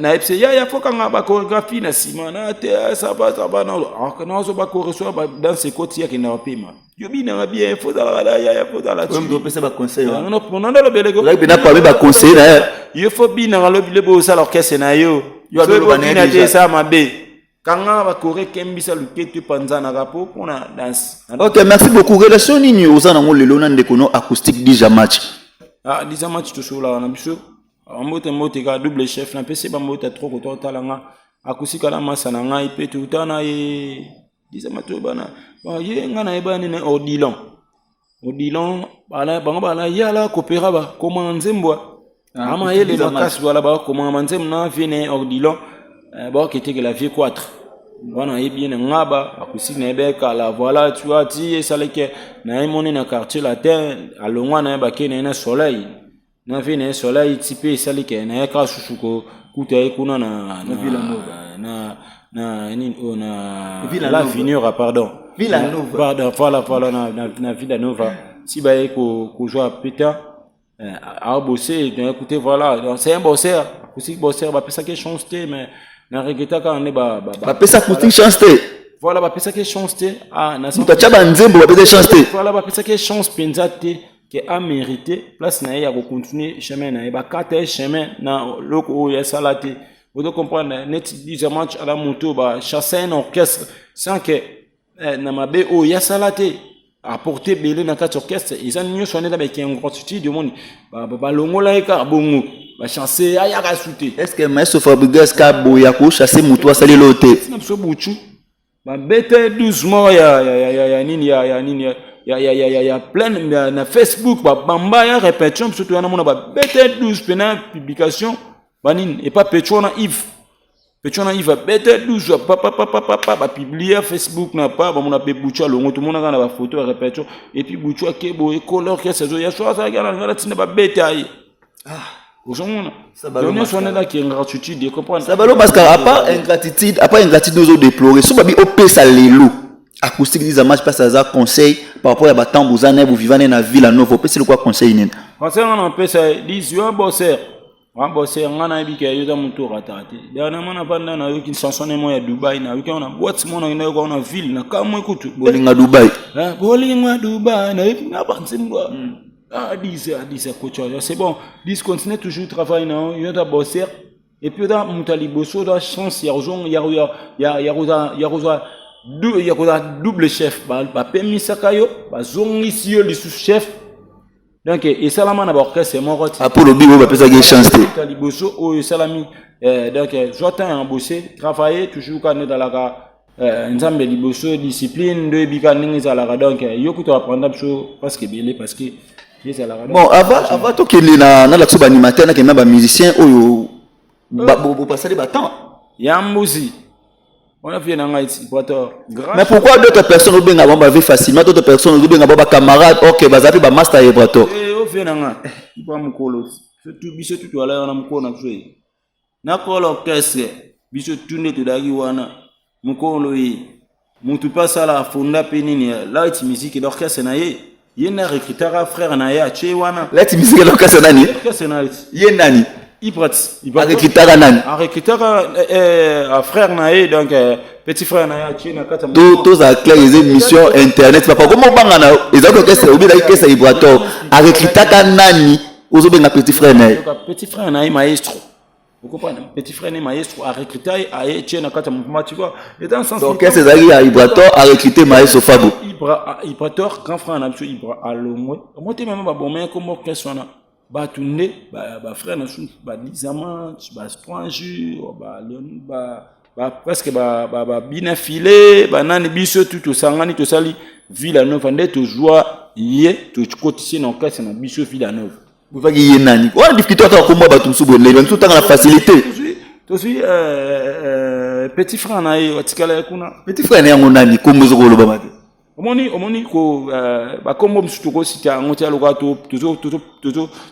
Nayebisi ya fokanga bachorégraphie na nsima na te, ça va, ça va, nazo bachoré so badanse ekoti, akenda bapema. Yo binanga bien, faut ozalaka na yaya, faut ozala. Opesa baconseil. Nando lobeleko. Ozalaki mpena parmi baconseiller na ye. Yo faut binanga, lobi lobi osala orchestre na yo. Yo soki aloba na ye obina te, déjà. Eza mabe, kanga bachoré, kembisa luketu, epanzanaka po mpona danse. Ok, merci beaucoup. Relation nini oza nango lelo na ndeko no Acoustique Dija Match? Ah, Dija Match, tosololaka na biso. Mbote, mbote kaka double chef, napesi bambote trop kota otala nga akusika na masa na ngai mpe tuta na ye Dija Match oyo bana. Bon, ye ngai nayeba nini, Odilon, Odilon bango bala yala kopera bakoma nzembwa amayele Dija makasi. Wala bakomaka nzembo na vie na ye Odilon, baoketekela vie 4 wana, ayebi ye na ngaba akusiki na ye bekala. Voilà, tu vois, ti esalaki na ye moni na Quartier Latin, alongwa na ye, bake na ye na Soleil, na vie na ye Soleil, ti mpe esali ke na ye kaka susu kokuta ye kuna na Villa Nova. Na nini oyo na Villa La Nova. Vignora, pardon. Villa Nova. Pardon, voilà, na Villa Nova, si baye kozwa peta abose. Écoutez, voilà, donc c'est un bosseur, aussi bosseur. Bapesaki chance te, mais na regretter kaka nde Bapesa Acoustique chance te? Voilà, bapesaki chance te. Ah, na Moto atya banzembo, bapesa chance te? Voilà, bapesaki chance mpenza te ke amérité place na ye ya kocontinue chemin na ye. Bakata ye chemin na loko oyo asala te. Ozo comprendre, neti Dija Match ala moto bachasse un orchestre sans que na mabe oyo asala te, apporte ebele na kati orchestre, eza nyonso wana eza baki ingratitude. Omoni, balongola ye kaka bongo, bachasse, ayaka su te. Est ce que maestro Fabrigas ka boya kochasse moto asali elo te? Na biso butu babete 12 mort ya nini ya nini ya plein na Facebook, babamba ya répétition. Biso toya namona babete 12 pena publication banini epa Pecho na Yves, Pecho na Yves abete 12 papapapapa, bapublie Facebook na pa bamona mpe butu alongo. Tomonaka na bafoto ya répétition, et puis butu ake boye ekola orchestre ezoya so azalaki na ntina babete ye. Ozomona, donc nyonso wana ezaki ingratitude, comprendre. Sabalo, parce que à part ingratitude, à part ingratitude ozodéplore, so babi opesa lelo Acoustique Dija Match place aza conseil par rapport ya batembo oza na ye, boviva ne na Ville Nova, opesi lokwa conseil nini? Conseil nga na opesa dix, yo bosser, wa bosser, nga nayebi ke yo eza motu orataka te. Dernièrement navanda, nayoki chanson mo ya Dubai, nayoki yango na boîte mo, nayoki yango na ville, na kamwe kutu. Bolinga Dubai. Bolinga Dubai, nayebi na banzembo. Ah, 10 10 coach, c'est bon, 10, continue toujours travail na yo, ta bosser. Et puis oza moto ya liboso, oza chance ya ya kozwa double chef. Bapemisaka yo, bazongisi yo lisusu chef. Donc esalama na baorchestre moko te. Apo lobi oyo bapesaki chance te. Ya liboso oyo esalami. Donc zwa temps ya bosser, travailler toujours kaka nde ezalaka. Nzambe liboso, discipline nde ebika ndenge ezalaka. Donc yo kutu apprendre biso presque ebele, parce que ezalaka. Bon, avant tokende na nalakisa baanimateur, nakende na bamusicien oyo bopasali batemps. Ya mbuzi wana, vie na ngai Ibrator. Mais pourquoi d'autres personnes obenga bango bave facilement, d'autres personnes ozobenga bango bacamarade, ok, baza mpe bamaster ya Ibrator? Ovie na ngai Ibra mokolo, biso tu toala wana, mokolo na biso ye nakolo orchestre, biso tu nde tozalaki wana. Mokolo ye motu mpe asala afonda mpe nini, Light Musique, l'orchestre na ye, ye nde arecrutaka frère na ye, atie wana. Light Musique, l'orchestre nani? Orchestre na ye. Ye nani? Ibrat. Arecrutaka nani? Arecrutaka frère na ye, donc petit frère na ye, atie na kati. Tozala clair, eza émission internet, papa. Komo obangana? Ezalaki orchestre obi, ezalaki orchestre Ibrator. Arecrutaka nani ozobenga petit frère na ye? Petit frère na ye maestro, okomprendre? Petit frère ne maestro arecruta ye, aye tie na kati ya mouvement, tu vois, eza sens. Orchestre ezalaki ya Ibrator, arecruté maestro Fabo. Ibra, Ibrator, grand frère na biso Ibra alongwe omo te, mama baboma ye kombo orchestre wana. Bato nde bafrère na biso, badizama, bastrange, presque babina file, banani, biso tu tosangani, tosali Villa Nova nde tozwa ye, tokotisi na orchestre na biso Villa Nova. Bozwaki ye nani wana? Difficulté ata bakombo bato mosusu boye, ndenge mosusu otanga na facilité. Tozwi petit frère na ye atikala ye kuna. Petit frère na yango nani? Kombo ezokolobama te. Omoni ko bakombo mosusu tokosita yango te, aloka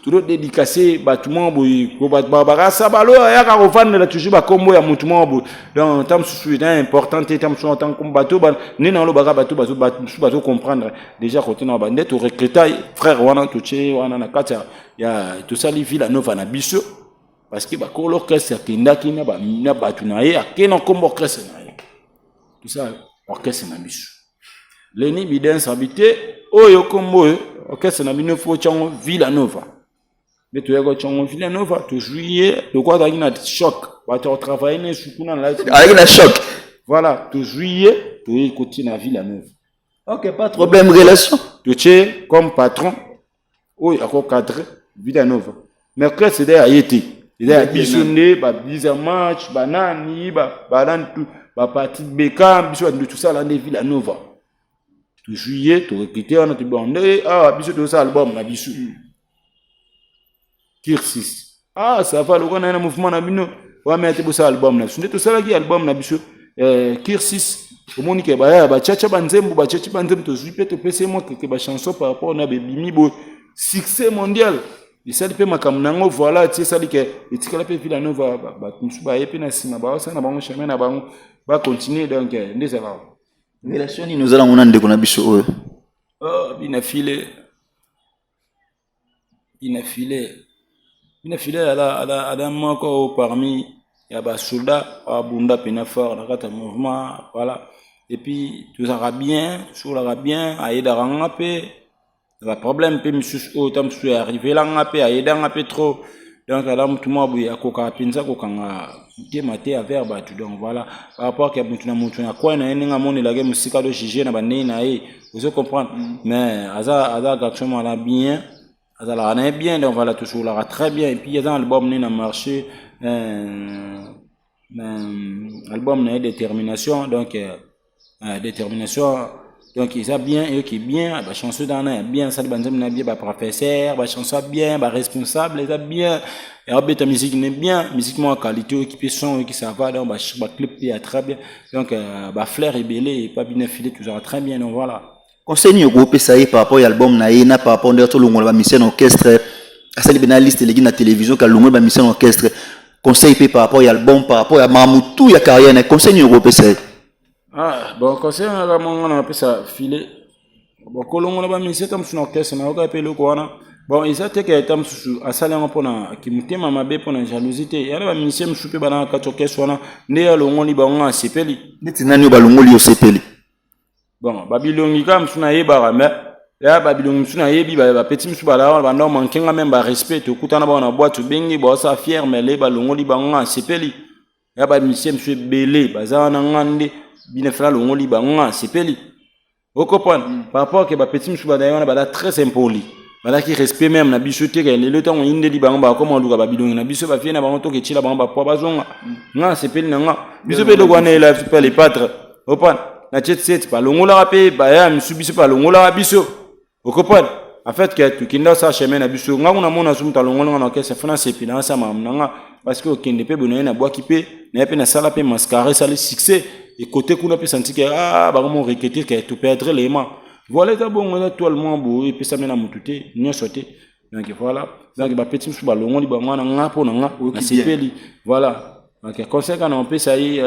tozodédicace bato moko boye, bakasa balo ayaka kovandela toujours bakombo ya motu moko boye. Donc ta mosusu eza important te, ta mosusu ata bato nde na olobaka, bato mosusu bazocomprendre déjà. Kote na nde torecruta frère wana, totie wana na kati ya tosali Villa Nova na biso, parce que bakolo orchestre akendaki na bato na ye, ake na nkombo orchestre na ye, tosala orchestre na biso. Leni Bidens abi te, oyo nkombo oyo orchestre na bino, fo tiango Villa Nova. Nde toyaka tiango Villa Nova, tozwi ye lokola azalaki na choc, bato ya kotravaille na esu kuna. Azalaki na choc. Voilà, tozwi ye, toyei kotie na Villa Nova. Ok, pas de problème. Relation. Totie comme patron oyo akocadre Villa Nova, mais orchestre eza ya ye te, eza ya biso nde babisa match, banani, banani, tu baparti beka biso bato tosala nde Villa Nova. Tozwi ye, torecrute wana, tobon nde awa biso tozosala album na biso Kirsis. Ah, ça va, lokola na ye na mouvement na bino wamea te, bosala album na biso. Nde tosalaki album na biso Kirsis. Omoni ke baya batiatia banzembo, batiatia banzembo, tozwi mpe topesi ye mwa keke bachanson par rapport na bebimi boye, succès mondial esali mpe makambo na yango. Voilà, ti esali ke etikala mpe Villa Nova, bato mosusu baye mpe na nsima, baosala na bango chemin na bango, bacontinue. Donc nde ezalaka. Relation nini ozala ngo na ndeko na biso oyo? Oh, bina file, bina file, bina file aza moko parmi ya basoldat abunda mpena fort na kati ya mouvement. Voilà, et puis tozalaka bien, tosolaka bien, ayedaka nga mpe baproblème mpe misusu oyo ta mosusu arrivelanga mpe, ayedanga mpe trop. Donc aza motu moko boye akokaka mpenza kokanga motema te envers bato. Donc voilà, par rapport ke motu na motu na coin na ye, ndenge amonelaki mosika, do juge na bandenge na ye, ozo comprendre. Mais aza garçon moko aza bien, azalaka na ye bien. Donc voilà, tosololaka très bien. Et puis aza na album ne na marché, album na ye Détermination. Donc Détermination, donc eza bien, eyoki bien, bachanson eza wana ya bien, asali banzembo na bien, baprofesseur, bachanson ya bien, baresponsable eza bien, abeta musique ne bien, musique moko ya qualité, oyoki mpe son, oyoki ça va. Donc baclip mpe ya très bien, donc bafleur ebele epa bino file, tozalaka très bien. Donc voilà. Conseil nini okopesa ye par rapport ya album na ye, na par rapport ndenge tolongola bamusicien na orchestre? Asali mpe na liste eleki na télévision, kalongola bamusicien na orchestre. Conseil mpe par rapport ya album, par rapport ya makambo tu ya carrière na ye, conseil nini okopesa ye? Ah bon, conseil naka monga na napesa file, bon, kolongola bamusicien ta mosusu na orchestre, nayoka mpe eloko wana. Bon, eza te ke ta mosusu asali yango mpona kimotema mabe, mpona jalousie te. Yana bamusicien mosusu mpe bana na kati orchestre wana, nde alongoli bango, asepeli. Neti nani oyo balongoli, osepeli? Bon, babilongi kaka mosusu nayebaka, mais ya babilongi mosusu nayebi, bapeti mosusu balaa wana, banda mankenga même barespect, tokutana bango na boîte, tobengi baosala fier, mais le balongoli bango, nga asepeli. Ya bamusicien mosusu ebele baza wana, nga nde bino fela alongoli bango, nga asepeli, okocomprendre? Par rapport ke bapeti mosusu bazali wana, baza très impoli, bazalaki respect même na biso te. Ke lelo ntango oyindeli bango, bakoma oluka babilongi na biso, bafie na bango, toketiela bango bapoi, bazonga. Nga asepeli na nga, biso mpe eloko wana eyela biso mpe le patre. Oprendre na jet set balongolaka mpe baya misu biso balongolaka biso. Okoprendre en fait que tokenda osala chemin na biso. Nga kuna mona so moto alongoli nga na orchestre, fo nasepela, nasala makambo na nga, parce que okende mpe boye naye nabwaki mpe naye mpe nasala mpe mascara, esali succès ekote kuna mpe santi ke ah, bakomo regretter ke toperdre lément. Voilà, eza bongo, eza toile mwa boye epesami na motu te nyonso te. Donc voilà, donc bapeti mosusu balongoli bango wana, nga mpo na nga nasepeli. Voilà, donc conseil kaka na opesa ye,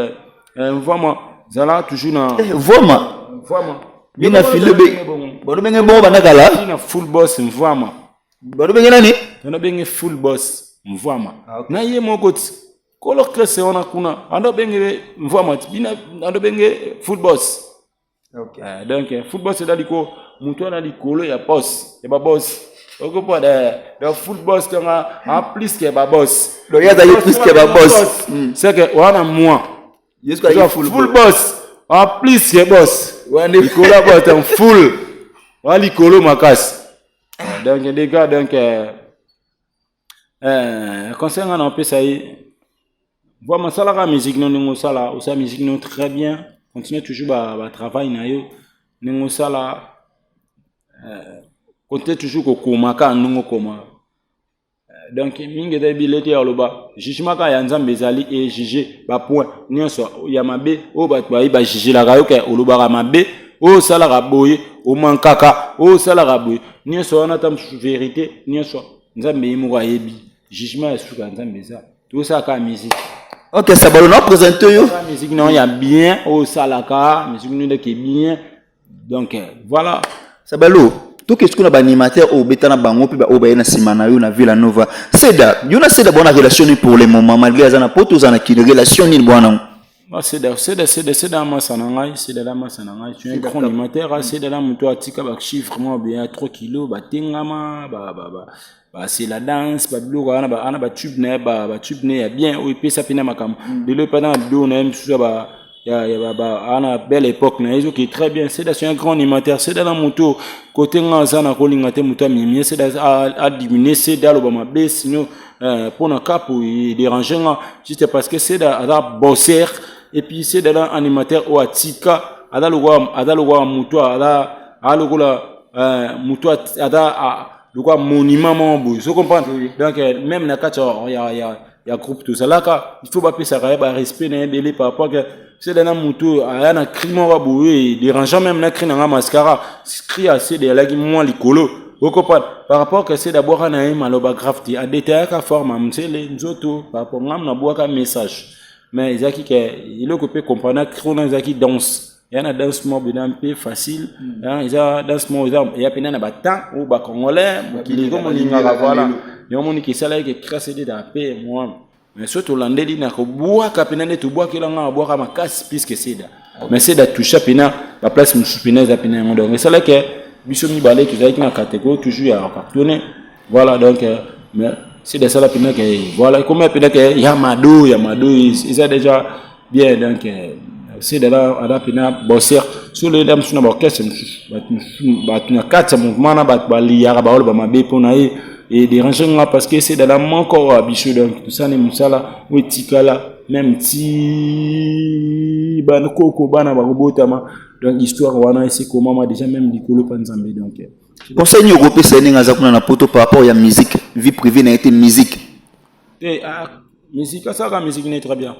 vraiment zala toujours na Voma. Vraiment. Bina file be balobenge bongo banda kala. Na full boss mvwama. Balobenge nani? Nabenge full boss mvwama. Na ye moko ti kolo krese wana kuna ando benge mvwama ti bina ando benge full boss. Donc full boss eza liko moto wana likolo ya boss ya baboss, okopona. Donc full boss, donc en plus que baboss. Donc ye azali plus que baboss. C'est que wana moi Yesu azali full, full boss en plus que boss likolo ya boss, donc full wana likolo makasi. Donc les gars, donc conseil nga na opesa ye, vraiment asalaka musique no ndenge osala, osala musique no très bien, continue toujours batravail na yo ndenge osala, continue toujours kokoma kaka ndenge okoma. Donc mingi eza ebele te ya koloba. Jugement kaka ya Nzambe ezali ejuge bapoint nyonso ya mabe oyo bato bayi bajugelaka yo ke olobaka mabe, oyo osalaka boye, omankaka, oyo osalaka boye, nyonso wana ata mosusu vérité nyonso Nzambe ye moko ayebi. Jugement ya suka ya Nzambe eza tosala kaka musique. Ok, Sabalo, na présente yo. Musique non ya bien, oyo osalaka musique no ndeke bien, donc voilà. Sabalo, toke sikoyo na baanimateur oyo obeta na bango mpe baoyo baye na nsima na yo na Villa Nova. Seda, yo na Seda bona relation nini pour le moment, malgré aza na poto, oza na kino? Relation nini bwana? Ah, Seda, Seda, Seda, Seda masa na ngai, Seda la masa na ngai, tu es un grand animateur, ah, Seda la moto atika ba chiffre moko bien 3 kilos, batengama, ba ba ba ba c'est la danse, ba biloko wana, ba ana ba tube na ye, ba tube na ye ya bien oyo epesa mpe na makambo. Lelo epa na biloko na ye mosusu ya ba ya ba ana belle époque na ye ezoki très bien. Seda c'est un grand animateur. Seda na moto côté nga aza na kolinga te moto amimie Seda, adiminue Seda, aloba mabe, sinon mpona kapo edérange nga juste parce que Seda aza bosser. Et puis Seda na animateur oyo atika aza lokola moto aza lokola moto aza lokola monument moko boye, so comprendre. Donc même na kati ya groupe tozalaka, il faut bapesaka ye barespect na ye ebele par rapport que Seda na moto aya na cri moko boye dérangeant, même na cri na nga mascara, cri ya Seda elaki mwa likolo, okopana par rapport que Seda abwaka na ye maloba grave te, adetayaka forme ya nzele nzoto par rapport ngam nabwaka message. Mais ezalaki ke eloko mpe comprendre cri wana ezalaki danse eya na danse moko bena mpe facile, eza danse moko eza eya mpena na batemps oyo bacongolais mokili ekomolingaka. Voilà, yango moniki esalaki ke cri Seda ezala mpe mwa. Mais so tolandeli na kobwaka mpena nde tobwakelanga, abwaka makasi puisque Seda, mais Seda toucha mpena baplace mosusu mpena eza mpena yango. Donc esalaki biso mibale tozalaki na catégorie toujours ya cartonné. Voilà, donc mais Seda esala mpena ke voilà, ekomi mpena ke ya mado, ya mado eza déjà bien. Donc Seda aza mpena bosser so lelo mosusu na baorchestre mosusu, bato mosusu, bato na kati ya mouvement na bato baliyaka, baoloba mabe mpona ye, edérange nga parce que Seda na moko ya biso. Donc tosani mosala oyo etikala même ti bana koko bana bakobotama. Donc histoire wana esi ekomama déjà même likolo mpa Nzambe, donc. Conseil nini okopesa ye ndenge aza kuna na poto par rapport ya musique, vie privée na ye te, musique? Te, ah, musique, asalaka musique ne très bien.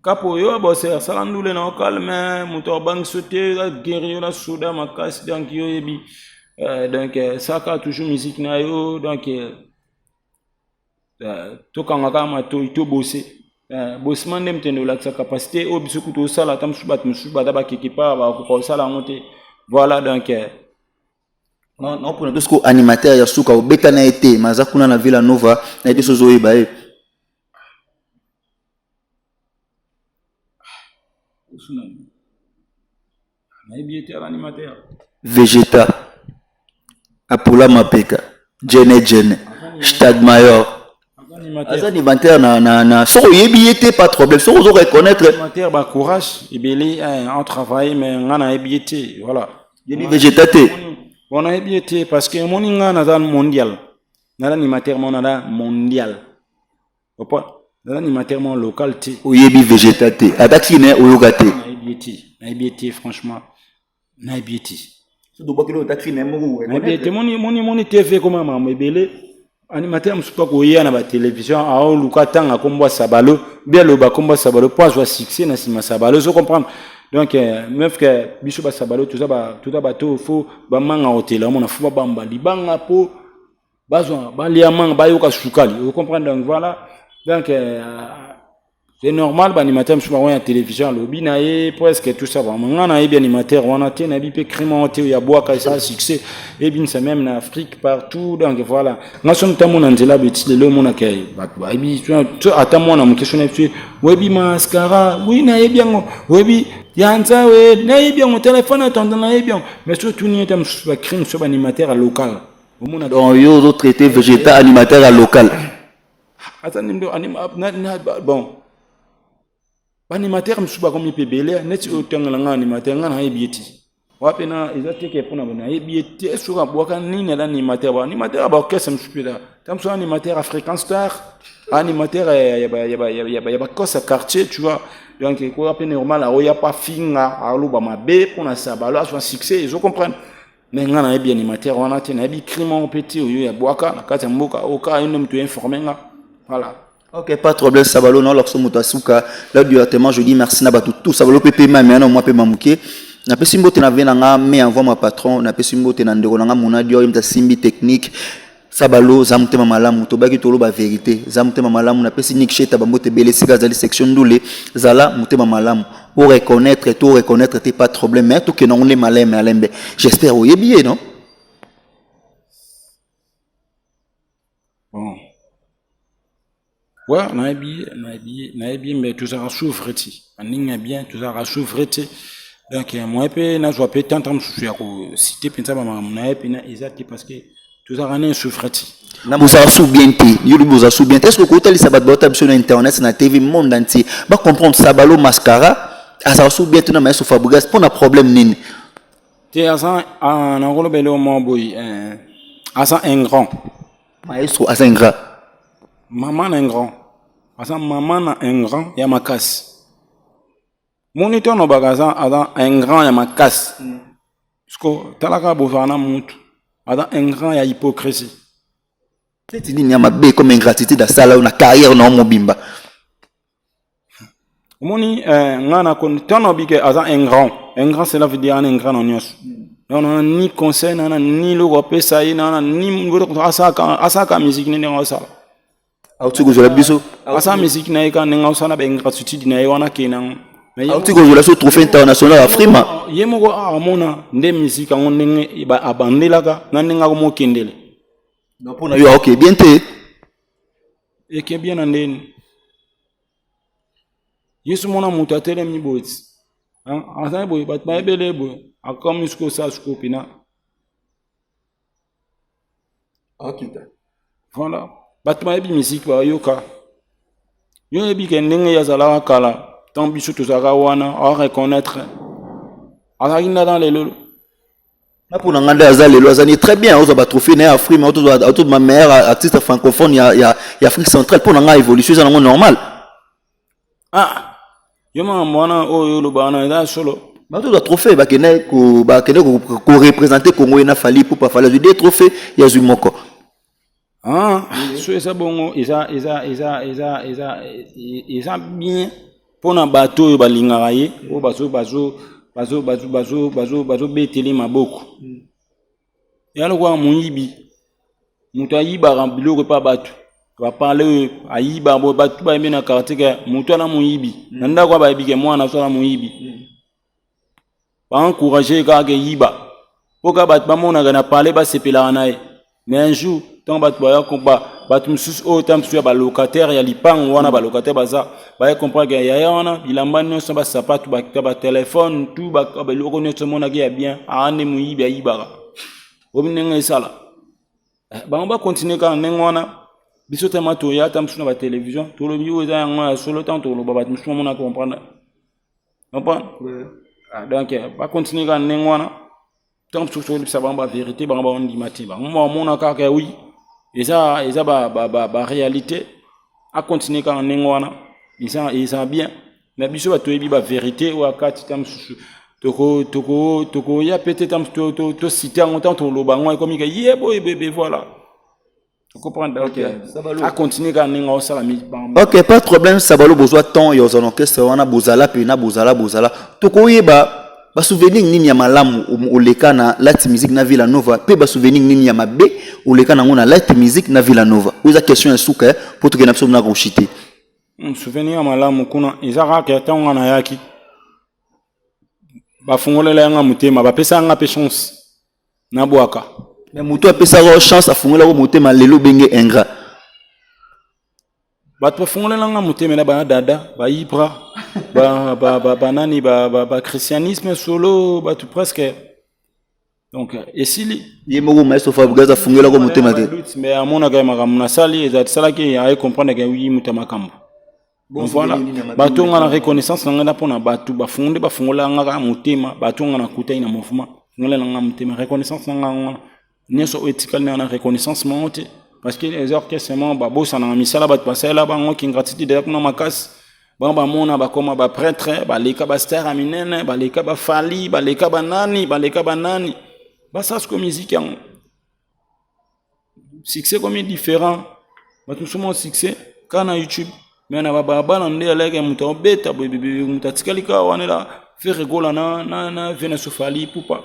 Kapo oyo abose asala ndule na ocalme, moto abangisi te, aguerre yo na soda makasi. Donc yo oyebi, donc saka toujours musique na yo. Donc tokanga kaka matoi, tobose bosima nde motende olakisa capacité oyo biso kutu osala. Ata mosusu bato mosusu baza bakeke pa bakoka kosala yango te. Voilà, donc. Naopona to siko animateur ya suka obeta na ye te, ma aza kuna na Villa Nova na ye te, so ozoyeba ye? Nayebi ye te, animateur. Vegeta Apola Mapeka Jene Jene Stade Mayor, aza animateur na soki oyebi ye te, pas problème, soki ozo reconnaître. Animateur bacourage ebele en travail, mais nga nayebi ye te, voilà. Yebi Vegeta te? Bon, nayebi ye te parce que omoni nga naza mondial, naza animateur mo naza mondial, opo naza animateur mo local te. Oyebi Vegeta te? Ata kine oyoka te? nayebi ye te, nayebi ye te, franchement nayebi ye te. Tobwakeli oyo takri na ye moko. Nayebi ye te. Moni TV ekoma makambo ebele. Animateur mosusu akoya na batelevizio, aoluka ntanga nkombo ya Sabalo, bi aloba nkombo ya Sabalo mpo azwa succès na nsima Sabalo. Ozo comprendre? Donc même que biso basabalo toza bato, fo bamanga hotela, omona, fo babamba libanga mpo bazwa balia manga, bayoka sukali. O comprendre? Donc voilà, donc c'est normal, baanimateur mosusu bango ya télévision alobi na ye presque tout ça. Vraiment, nga nayebi animateur wana te, nayebi mpe crime wana te ya bwaka esala succès, ebinisa même na Afrique partout. Donc voilà, nga so ntamona nzela beti lelo, omonaka bato bayebi ata mwana moke so nayebi so oyebi Mascara, oui, nayebi yango, oyebi ya nzawe, nayebi yango, telefone atanda, nayebi yango. Mais so tuni ete mosusu bacrime so baanimateur ya local, omona. Donc yo ozotraite végétal animateur ya local? Aza nimdo bon, baanimateur mosusu bakomi mpe ebele neti oyo otangela nga animateur, nga nayebi ye ti wape na eza teke mpona nayebi ye te. Soki abwaka nini, aza animateur, ba animateur ya baorchestre mosusu mpe ta mosusu, animateur African Star, animateur ya bakosa ya quartier, tu vois. Donc ekoya mpe normal, aoya pa finga, aloba mabe mpona Sabalo azwa succès, ezo comprendre. Mais nga nayebi animateur wana te, nayebi crime wana mpe te oyo ya bwaka na kati ya mboka oyo, kaka yo nde moto informe nga, voilà. Ok, pas de problème, Sabalo, non, lorsque moto asuka, là directement, je dis merci na bato tout, Sabalo pepe ma mais moi pe mamuke. Napesi mbote na ve na nga, mais envoie ma patron, napesi mbote na ndeko na nga mona dio yimta simbi technique. Sabalo za motema malamu, tobaki toloba vérité, za motema malamu. Napesi Nick Sheta bambote ebele esika azali, section ndule, zala motema malamu. Pour reconnaître, to reconnaître te, pas de problème, mais tokende yango nde malembe malembe. J'espère oyebi ye, non? Bon, ouais, nayebi, nayebi, nayebi, mais tozalaka souffre ti na ndenge ya bien, tozalaka souffre te. Donc moye mpe nazwa mpe tanta mosusu ya kociter mpenza bamakambo na ye mpena eza te, parce que tozalaka na souffre ti. Bozala su bien te, yo lobi bozala su bien te. Est ce que kotalisa bato baota biso na internet, na TV, monde entier bacomprendre Sabalo Mascara azala su bien te na maestro Fabrigas mpo na problème nini? Te, aza nakoloba eloko moko boye, aza ingrat. Maestro aza ingrat? Mama na ingrat, aza mama na ingrat ya makasi. Moni to alobaka aza ingrat ya makasi parce que talaka bozala na mutu aza ingrat ya hypocrisie. Neti nini ya mabe comme ingratitude asala oyo na carrière na yo mobimba? Omoni, nga na ntango bike aza ingrat, ingrat cela veut dire ana ingrat na nyonso. Donc nana ni conseil, nana ni loko apesa ye, nana ni asalaka musique ne ndenge asala. Auti kozwela biso. Asala musique na ye kaka ndenge asala, baingratitude na ye wana akende nango. Auti kozwela so trophée international Afrima. Ye moko amona nde musique yango ndenge abandelaka na ndenge akomokendele. Mpo na yo aoke bien te? Eke bien na ndeni yesu mona moto atelemi boye ti azali boye, bato bayebele boye, akomi sikoyo osala sikoyo mpena. Akita. Voilà, bato bayebi musique, bayoka yo, oyebi ke ndenge ye azalaka kala, ntango biso tozalaka wana, areconnaître azalaki nda lelo. Na mpona nga nde aza lelo, azali très bien, ozwa batrophée na ye Afrique, otozwa meilleur artiste francophone ya Afrique centrale. Mpo na nga évolution eza nango normal. Ah, yo makambo wana oyo oloba wana eza solo? Bazozwa trophée, bakende koreprésente Congo ye na Fally Ipupa. Fally azwi deux trophée, ye azwi moko. Ah, so eza bongo, eza bien mpona bato oyo balingaka ye, oyo bazo bazo bazo bazo bazo bazo bazobetele maboko. Ya lokola moyibi, moto ayibaka biloko epa bato bapale, oyo ayiba boye, bato bayebi na quartier ke moto wana moyibi, na ndako wana bayebi ke mwana so wana moyibi, baencourage kaka ke yiba mpo kaka bato bamonaka na pale, basepelaka na ye. Mais un jour, ntango bato baya, bato mosusu oyo ta mosusu ya balocataire ya lipango wana, balocataire baza baya comprendre ke yaya wana bilamba nyonso, basapatu, batelefone, tout, biloko nyonso emonaki ya bien, aa nde moyibi, ayibaka. Obi ndenge esala bango bakontinue kaka ndenge wana. Biso tema toya ata mosusu na batelevizio, tolobi oyo eza yango ya solo. Ntango toloba, bato mosusu bamona, comprendre, comprendre. Donc bakontinue kaka ndenge wana. Ntango mosusu tolobisa bango bavérité, bango baondima te, bango bamona kaka oui, eza baréalité. Akontinue kaka ndenge wana, eza bien. Mais biso bato toyebi ba vérité oyo akati ta mosusu tokoya pe te ta mosusu tosite yango ntango toloba yango ekomi ke ye boye bebe, voilà, comprendre. Ok, acontinue kaka ndenge aosala. Ok, pas de problème. Sabalo, bozwa temps ya ozala orchestre wana, bozala mpena bozala bozala, tokoyeba basouvenir nini ya malamu oleka na Light Music na Villa Nova, mpe basouvenir nini ya mabe oleka nango na Light Music na Villa Nova. Oyo eza question ya suka mpo tokende biso na koshite. Souvenir ya malamu kuna eza kaka ntango nga nayaki, bafungolela yanga motema, bapesa yanga mpe chance nabwaka. Mais moto apesaka chance, afungolaka motema, lelo obenge ingrat. Bato bafungolelanga motema na bana dada baibra, banani, bachristianisme solo, bato presque, donc esili. Ye moko maestro Fabregas afungolaka motema te? Mais amonaka ya makambo nasali, esalaki aye comprendre ke wi moto ya makambo. Voilà, bato nga na reconnaissance na ngai na mpona bato bafungo nde bafungolanga kaka motema, bato nga nakutaki na mouvement fungolelanga motema, reconnaissance na ngai wana nyonso oyo etikali na na reconnaissance moko te, parce que eza orchestre moko babosanaka misala bato basalela bango, kingratitude eza kuna makasi. Bango bamona bakoma baprêtre, baleka bastar ya minene, baleka bafali, baleka banani, baleka banani, basala sikoyo miziki yango succès komi différent. Bato mosusu moko succès kaka na YouTube, mais na babalabala nde alaki moto aobeta boye, moto atikali kaka wana ela Ferre Gola na ve na Fally Ipupa,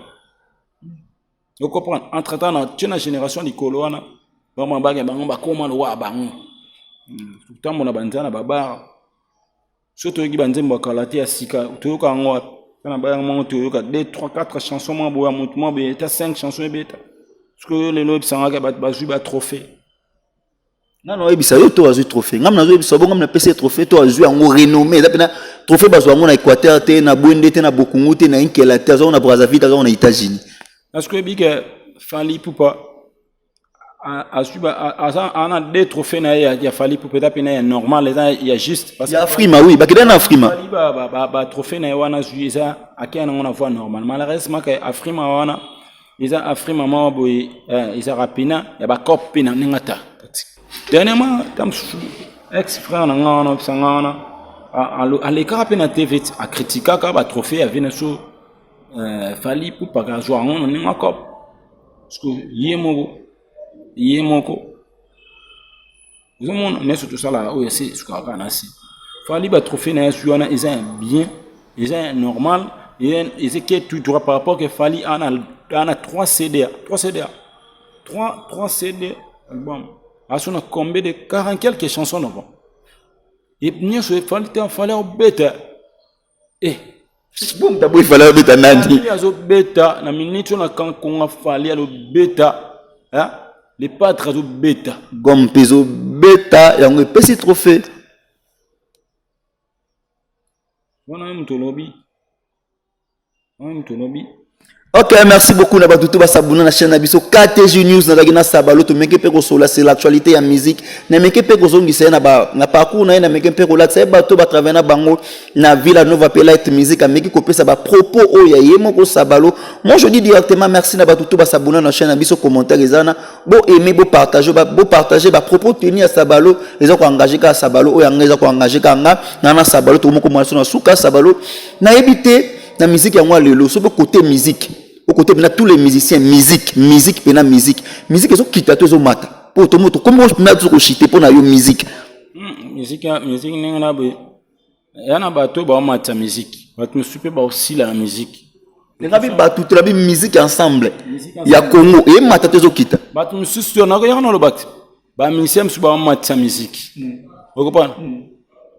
ocomprendre. Entre temps na tie na génération likolo wana, bango bake, bango bakóma lowa, bango tambola banzela na babara. So toyoki banzembo ya kala te, ya sika toyoka yango wapi? Kana bayanga moko toyoka 2 3 4 chanson mwa boya, motu mwa boye eta 5 chanson ebeta. Soki lelo oyebisangaka bato bazwi batrophée. Nga na oyebisa yo to azwi trophée, ngam nazoyebisa bo, ngam napesi ye trophée to azwi yango renommé. Eza mpena trophée bazwa yango na Équateur te, na Bwende te, na Bokungu te, na Inkela te, azwa yango na Brazzaville, azwa yango na États-Unis. Parce que oyebi ke Fally Ipupa azwi aza ana deux trophée na ye ya Fally Ipupa, eza mpena ya normal, eza ya juste. Ya Afrima, oui, bakenda na Afrima. Fally batrophée na ye wana azwi, eza akei nango na voie normale. Malheureusement ke Afrima wana eza Afrima moko boye, ezalaka pena ya bacope mpe na ndenge ata dernièrement ta mosusu ex frère na nga wana opesa nga wana alekaka mpe na TV, akritikaka batrophée ya vie na so Fally Ipupaka azwa yango na ndenge akope, parce que ye moko ozomona nyonso tosalaka oyo ese esukaka kaka na se. Fally, batrophée na ye azwi wana eza ya bien, eza ya normal, eza ke tout droit par rapport ke Fally ana 3 CD, 3 CD, 3 CD album, aso na combien de 40 quelques chansons d'avant et nyonso Fally te. Fally aobeta eh. Bomta boye, Fally abeta nani? Azobeta na minute oyo na kankonga. Fally alobeta, le padre azobeta. Gomme mpe ezobeta, yango epesi trophée. Wana ye moto olobi, wana moto olobi. Ok, merci beaucoup na bato to basabuna na chaîne na biso KTG News. Nazalaki na Sabalo, tomeke mpe kosola c'est l'actualité ya musique, nameke mpe kozongisa ye na parcours na ye, nameke mpe kolatisa ye bato batravaille na bango na Villa Nova mpe Light Music, ameki kopesa bapropos oyo ya ye moko Sabalo. Moi, je dis directement merci na bato to basabuna na chaîne na biso. Commentaire eza na bo aimer, bopartage, bopartage bapropos tenu ya Sabalo. Eza koengage kaka Sabalo, oyo yanga eza koengage kaka nga nga na Sabalo. Tokomokoma so na suka. Sabalo, nayebi te na musique yango ya lelo, soki côté musique, okote mpena tous les musiciens, musique, musique mpena musique, musique ezokita to ezomata? Mpo tomo tokomi mpena tokoshite mpo na yo musique. Musique, musique ndenge na boye, ya na bato baomatisa musique, bato mosusu mpe baosila na musique. Nga bi bato tolabi musique ensemble ya Congo eyemata to ezokita? Bato mosusu yaka naloba te, bamusicien mosusu baomatisa musique, okopana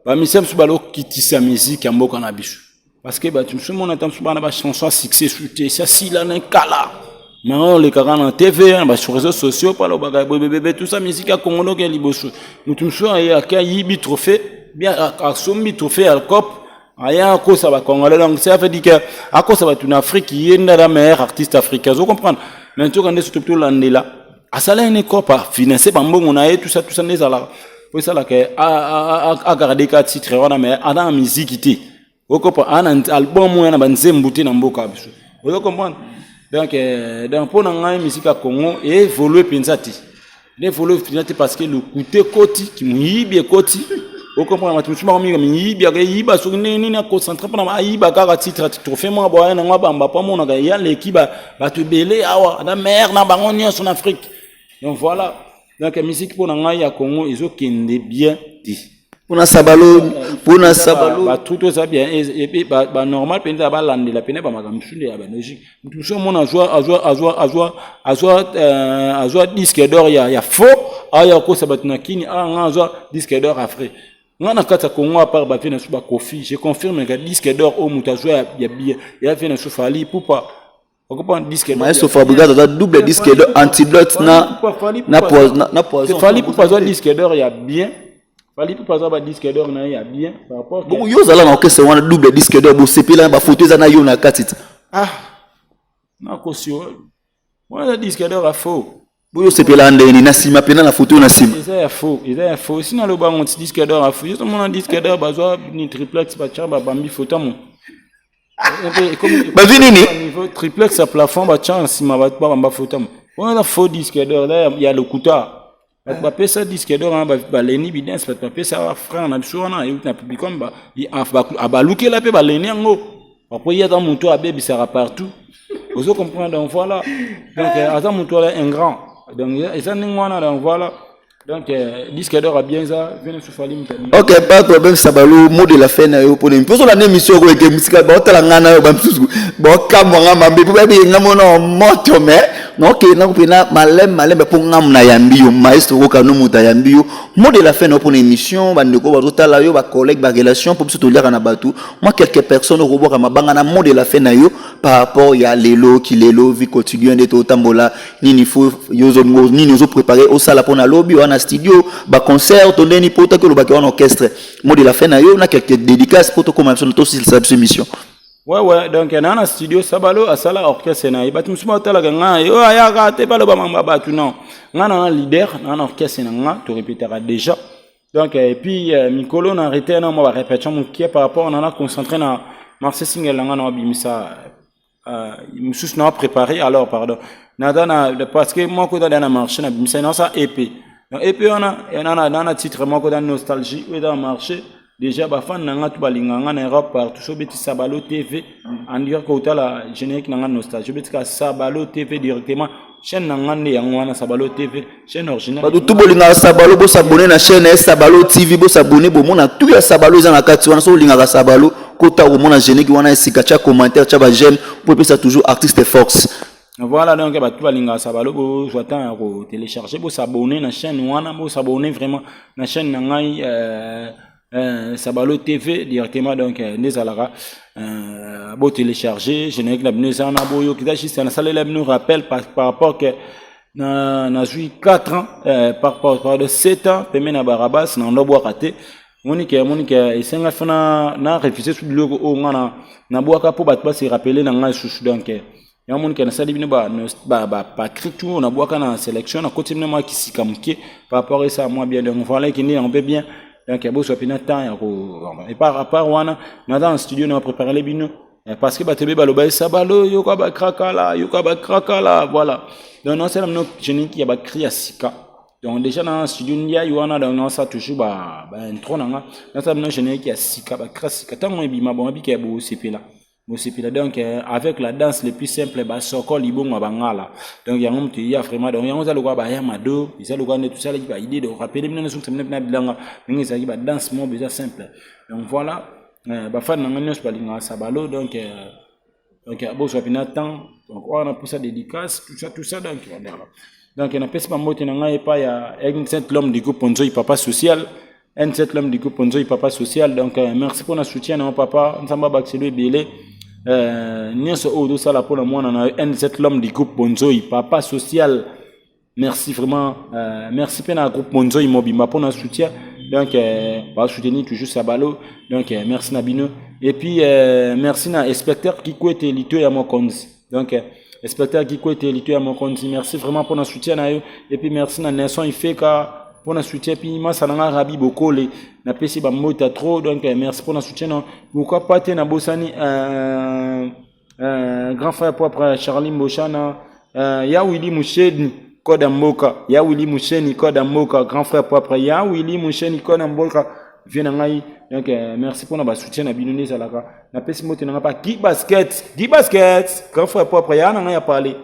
bamusicien mosusu balokitisa musique ya mboka na biso, parce que bato mosusu mona ata mosusu bana bachanson ya succès su te, esi asila na kala, mais oyo olekaka na TV, na baréseaux sociaux, mpo alobaka boyebebebe, tout ça, musique ya Congo noke ya liboso. Moto mosusu aye ake ayibi trophée, bien asombi trophée ya cop, aya akosa bacongolais. Donc ça veut dire que akosa bato na Afrique, ye nde aza meilleur artiste africain, ozo comprendre. Mais ntoka nde soki tolandela, asala ye cop, afinance bambongo na ye, tout ça, tout ça, nde ezalaka po esalaka agarde ka titre wana, mais aza na musique te, okopa ana album oyo na banzembo te na mboka ya biso, ozo comprendre. Donc mpo na ngai, musique ya Congo évolue mpenza te, évolue mpenza te, parce que lokute ekoti, kimoyibi ekoti. Ocomprendre, bato mosusu bakomika miyibi, akeyiba soki ndenge nini, aconcentre mpona ayiba kaka titre, trophée moko boya nango, abamba mpo amonaka ya leki bato ebele awa na mare na bango nyonso na Afrique. Donc voilà, donc musique mpo na ngai ya Congo ezokende bien te. Mpona Sabalo, mpona Sabalo. Batru to eza bien, banormal mpenza, balandela pene bamakambo mosusu nde ya balogique. Moto mosusu omona azwa disque d'or ya faux, aya kosa bato na kini awa. Nga azwa disque d'or afrai nga na kati ya Congo, à part bavieux na so baKoffi, je confirme ka disque d'or oyo moto azwa ya bien ya vieux na so Fally Ipupa. Okopona disque. Maestro Fabregas aza double disque d'or, Antidote na Poison. Fally Ipupa azwa disque d'or ya bien. Fally Ipupa azwa badisque d'or na ye ya bien par rapport. Bongo yo ozala na orchestre wana, double disque d'or, bosepela, bafoto eza na yo na kati te? Ah, nakosi, wana eza disque d'or ya faux. Boyo osepela ndenge na nsima mpena na foto na nsima? Eza ya faux, eza ya faux. Si naloba ngo ti disque d'or ya faux, yo tomona disque d'or bazwa ni triplex, batya, babambi foto mo. Bazwi nini? Niveau triplex ya plafond, batya na nsima, babamba foto mo. Wana eza faux disque d'or, eza ya lokuta. Bato bapesa disque d'or wana, baleni bidens, bato bapesa frère na biso wana euti na publicom, abalukela mpe baleni yango. Après, ye aza moto abebisaka partout, ozo comprendre. Donc voilà, donc aza moto wana ingrat, donc eza ndenge wana. Donc voilà, donc disque d'or a bien eza vene sufali moto. Ok, pas de problème. Sabalo, mot de la fin na yo mpona mpo ozolanda émission oyo, eke mosika baotala ngai na yo, bamisusu baokamwa nga mabe mpo bayebi nga mona moto, mais naokende mpena malembe malembe mpo ngamu nayambi yo, maestro Okano, moto ayambi yo. Mot de la fin na yo mpona émission, bandeko bazotala yo, bacollègue, barelation, mpo biso toliaka na bato, mwa quelques personnes okobwaka mabanga na mot de la fin na yo par rapport ya lelo, kilelo, vie quotidien nde totambola, nini fo nini ozoprépare osala mpona lobi wana, studio, baconcert to ndeni, mpo otaki olobaki wana orchestre. Mot de la fin na yo na quelques dédicaces mpo tokóma biso tosilisa biso émission. Ouais, donc na studio, Sabalo asala orchestre na ye. Bato mosusu batalaka ngai oyo ayaka te, baloba mambo ya bato. Non, ngai na leader na orchestre na nga, torépétaka déjà. Donc et puis mikolo na arrêté na mwa barépétition mokie par rapport na concentré na marché single na nga na babimisa mosusu na préparé. Alors pardon, naza na, parce que moko eza na marché na bimisa, naosa EP. Donc EP wana na titre moko eza Nostalgie, oyo eza na marché déjà. Bafan na nga to balingaka nga na Europe partout, so obeti Sabalo TV en direct, kotala générique na nga Nostalgie, obetika Sabalo TV directement, chaîne na nga nde yango wana, Sabalo TV, chaîne originale. Bato tu bolingaka Sabalo, bosabone na chaîne ya Sabalo TV, bosabone, bomona tu ya Sabalo eza na kati wana. So olingaka Sabalo, kota komona générique wana esika, tia commentaire, tia baj'aime po epesa toujours artiste force. Voilà, donc bato balingaka Sabalo, bozwa temps ya kotélécharge, bosabone na chaîne wana, bosabone vraiment na chaîne na ngai Sabalo TV directement. Donc nde ezalaka botélécharge générique na bino eza wana, boyoki. Eza juste nasalela bino rappel par rapport que na nazwi 4 ans, par de 7 ans pembe na Barabas na ndobwaka te. Monike esenga fo na refuse su biloko oyo nga nabwaka mpo bato base rappeler na ngai lisusu. Donc yango monike nasali bino bacri tout oyo nabwaka na sélection, nakoti bino mwa kisika moke par rapport esala mwa bien. Donc voilà, ekende yango mpe bien. Donc bozwa mpena temps ya ko et par rapport wana naza na studio na préparele bino, parce que bato ebe baloba Esabalo, yoka bakrakala, yoka bakrakala. Voilà, donc nasala bino générique ya bacri ya sika. Donc déjà na studio ndiai wana, donc nasala toujours baintro na nga, nasala bino générique ya sika, bacri ya sika. Ntango ebima, bon, abika ya bosepela, bosepela. Donc avec la danse le plus simple, basoko libongo ya bangala. Donc yango moto eya vraiment. Donc yango eza lokola baya mado, eza lokola nde tosalaki baidée de rappeler bino nyonso bino mpena bilanga ndenge ezalaki, badanse moko eza simple. Donc voilà, bafani na ngai nyonso balingaka Sabalo, donc bozwa mpena temps. Donc wana mposa dédicace, tout ça, tout ça. Donc voilà, donc napesi bambote na ngai epai ya N7, l'homme du groupe Nzoi, papa social, N7, l'homme du groupe Nzoi, papa social. Donc merci mpona soutien na yo, papa. Nzambe abakiselo ebele nyonso oyo ozosala mpona mwana na yo N7, l'homme du groupe Bonzoi, papa social. Merci vraiment, merci mpe na groupe Bonzoi mobimba mpona soutien. Donc basoutenir toujours Sabalo. Donc merci na bino. Et puis merci na inspecteur Kikwete Lito ya mokonzi. Donc inspecteur Kikwete Lito ya mokonzi, merci vraiment mpona soutien na yo. Et puis merci na Nelson Ifeka mpona soutien. Puis masa na nga Rabi Bokole, napesi bamota trop. Donc merci mpona soutien na. Pourquoi pas te nabosani grand frère propre Charlie Mboshana, ya Willi Musheni Koda Mboka, ya Willi Musheni Koda Mboka, grand frère propre ya Willi Musheni Koda Mboka. Vie na ngai donc merci mpona basoutien na bino nde ezalaka. Napesi mbote na ngai pa Guy Basket, Guy Basket, grand frère propre ya na ngai ya parler.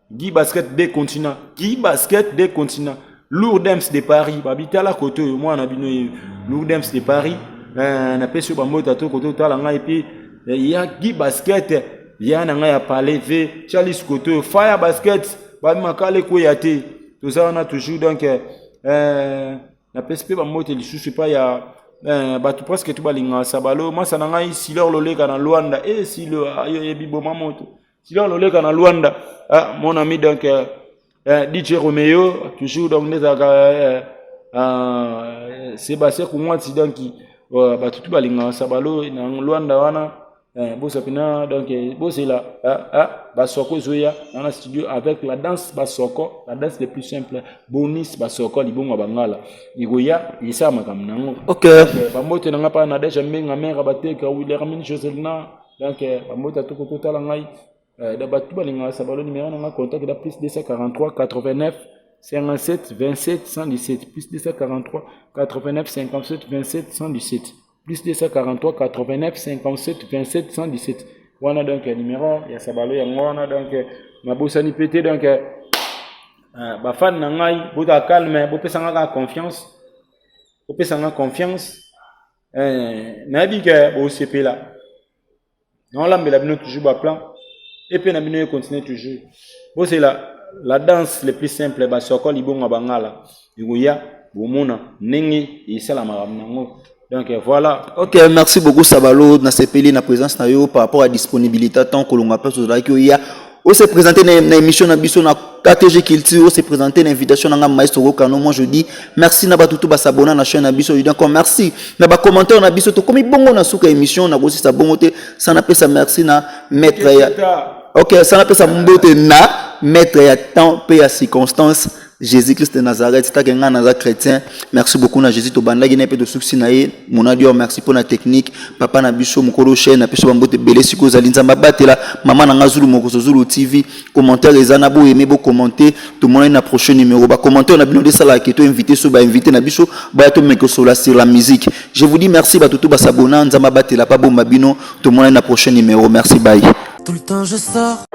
Guy Basket des continents, Guy Basket des continents, Lourdems de Paris, babitala kote oyo mwana na bino ye Lourdems de Paris. Napesi yo bambote to kote otala ngai epi ya Guy Basket ya na ngai ya parler ve Charles kote oyo Fire Basket bamakala ekweya te, toza wana toujours. Donc napesi mpe bambote lisusu epai ya bato presque to balingaka Sabalo, masa na ngai Silor Loleka na Lwanda. E Silo ayo yebi boma moto Silor Loleka na Lwanda, ah, mon ami. Donc DJ Romeo toujours, donc nde ezalaka Sébastien Kungwati. Donc bato tu balingaka Sabalo na Lwanda wana, bosa mpena. Donc bozela basoko ezoya na studio avec la danse basoko, la danse le plus simple, bonis basoko libongo ya bangala ekoya esala makambo nango. Bambote na nga mpa Nadege Mbenga, mare bateka Willermine Joselina. Donc bambote atoko totala ngai da bato balingaka Sabalo. Numéro na nga contact da plus 243 89 57 27 117, plus 243 89 57 27 117, plus 243 89 57 27 117 wana. Donc numéro ya Sabalo yango wana. Donc nabosani pe te. Donc bafani na ngai, bozala calme, bopesa nga kaka confiance, bopesa nga confiance. Nayebi ke bosepela, naolambela bino toujours baplan epe na bino econtinue toujours. Bozela la danse le plus simple basoko libongo bangala ekoya, bomona ndenge esalamaka nango. Donc voilà. Ok, merci beaucoup Sabalo. Nasepeli na présence na yo par rapport à disponibilité, tant kolonga mpe tozalaki oya ose présenter na émission na biso na KTG Culture, ose présenter na invitation na nga Maestro Rokano. Moi je dis merci na bato tout basabona na chaîne na biso. Je dis encore merci na bacommentaire na biso. Tokomi bongo na suka émission, na kosisa bongo te sa napesa merci na maître ya, ok, sa napesa mbote na maître ya temps mpe ya circonstance, Jésus-Christ de Nazareth. Take nga naza chrétien, merci beaucoup na Jésus. Tobandaki na ye mpe tosuksi na ye. Monadior, merci mpo na technique. Papa na biso mokolo chaîne, na biso bambote ebele. Sikoyo ozali Nzambe abatela mama na nga Zulu Mokoso, Zulu TV. Commentaire eza na boyeme, bocommenter. Tomonani na prochain numéro. Bacommentaire na bino nde esalaka ke to invité so bainvité na biso baya tomeka kosola sur la musique. Je vous dis merci, bato to basabona. Nzambe abatela pa bomba bino. Tomonani na prochain numéro. Merci, bye. Tout le temps je sors.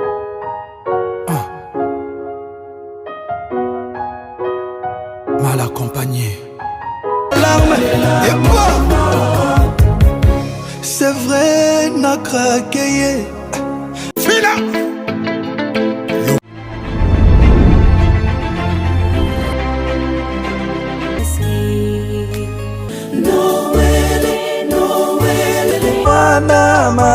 Mal accompagné. Larmes et quoi. C'est vrai, n'a craqué. Fila. Mwana.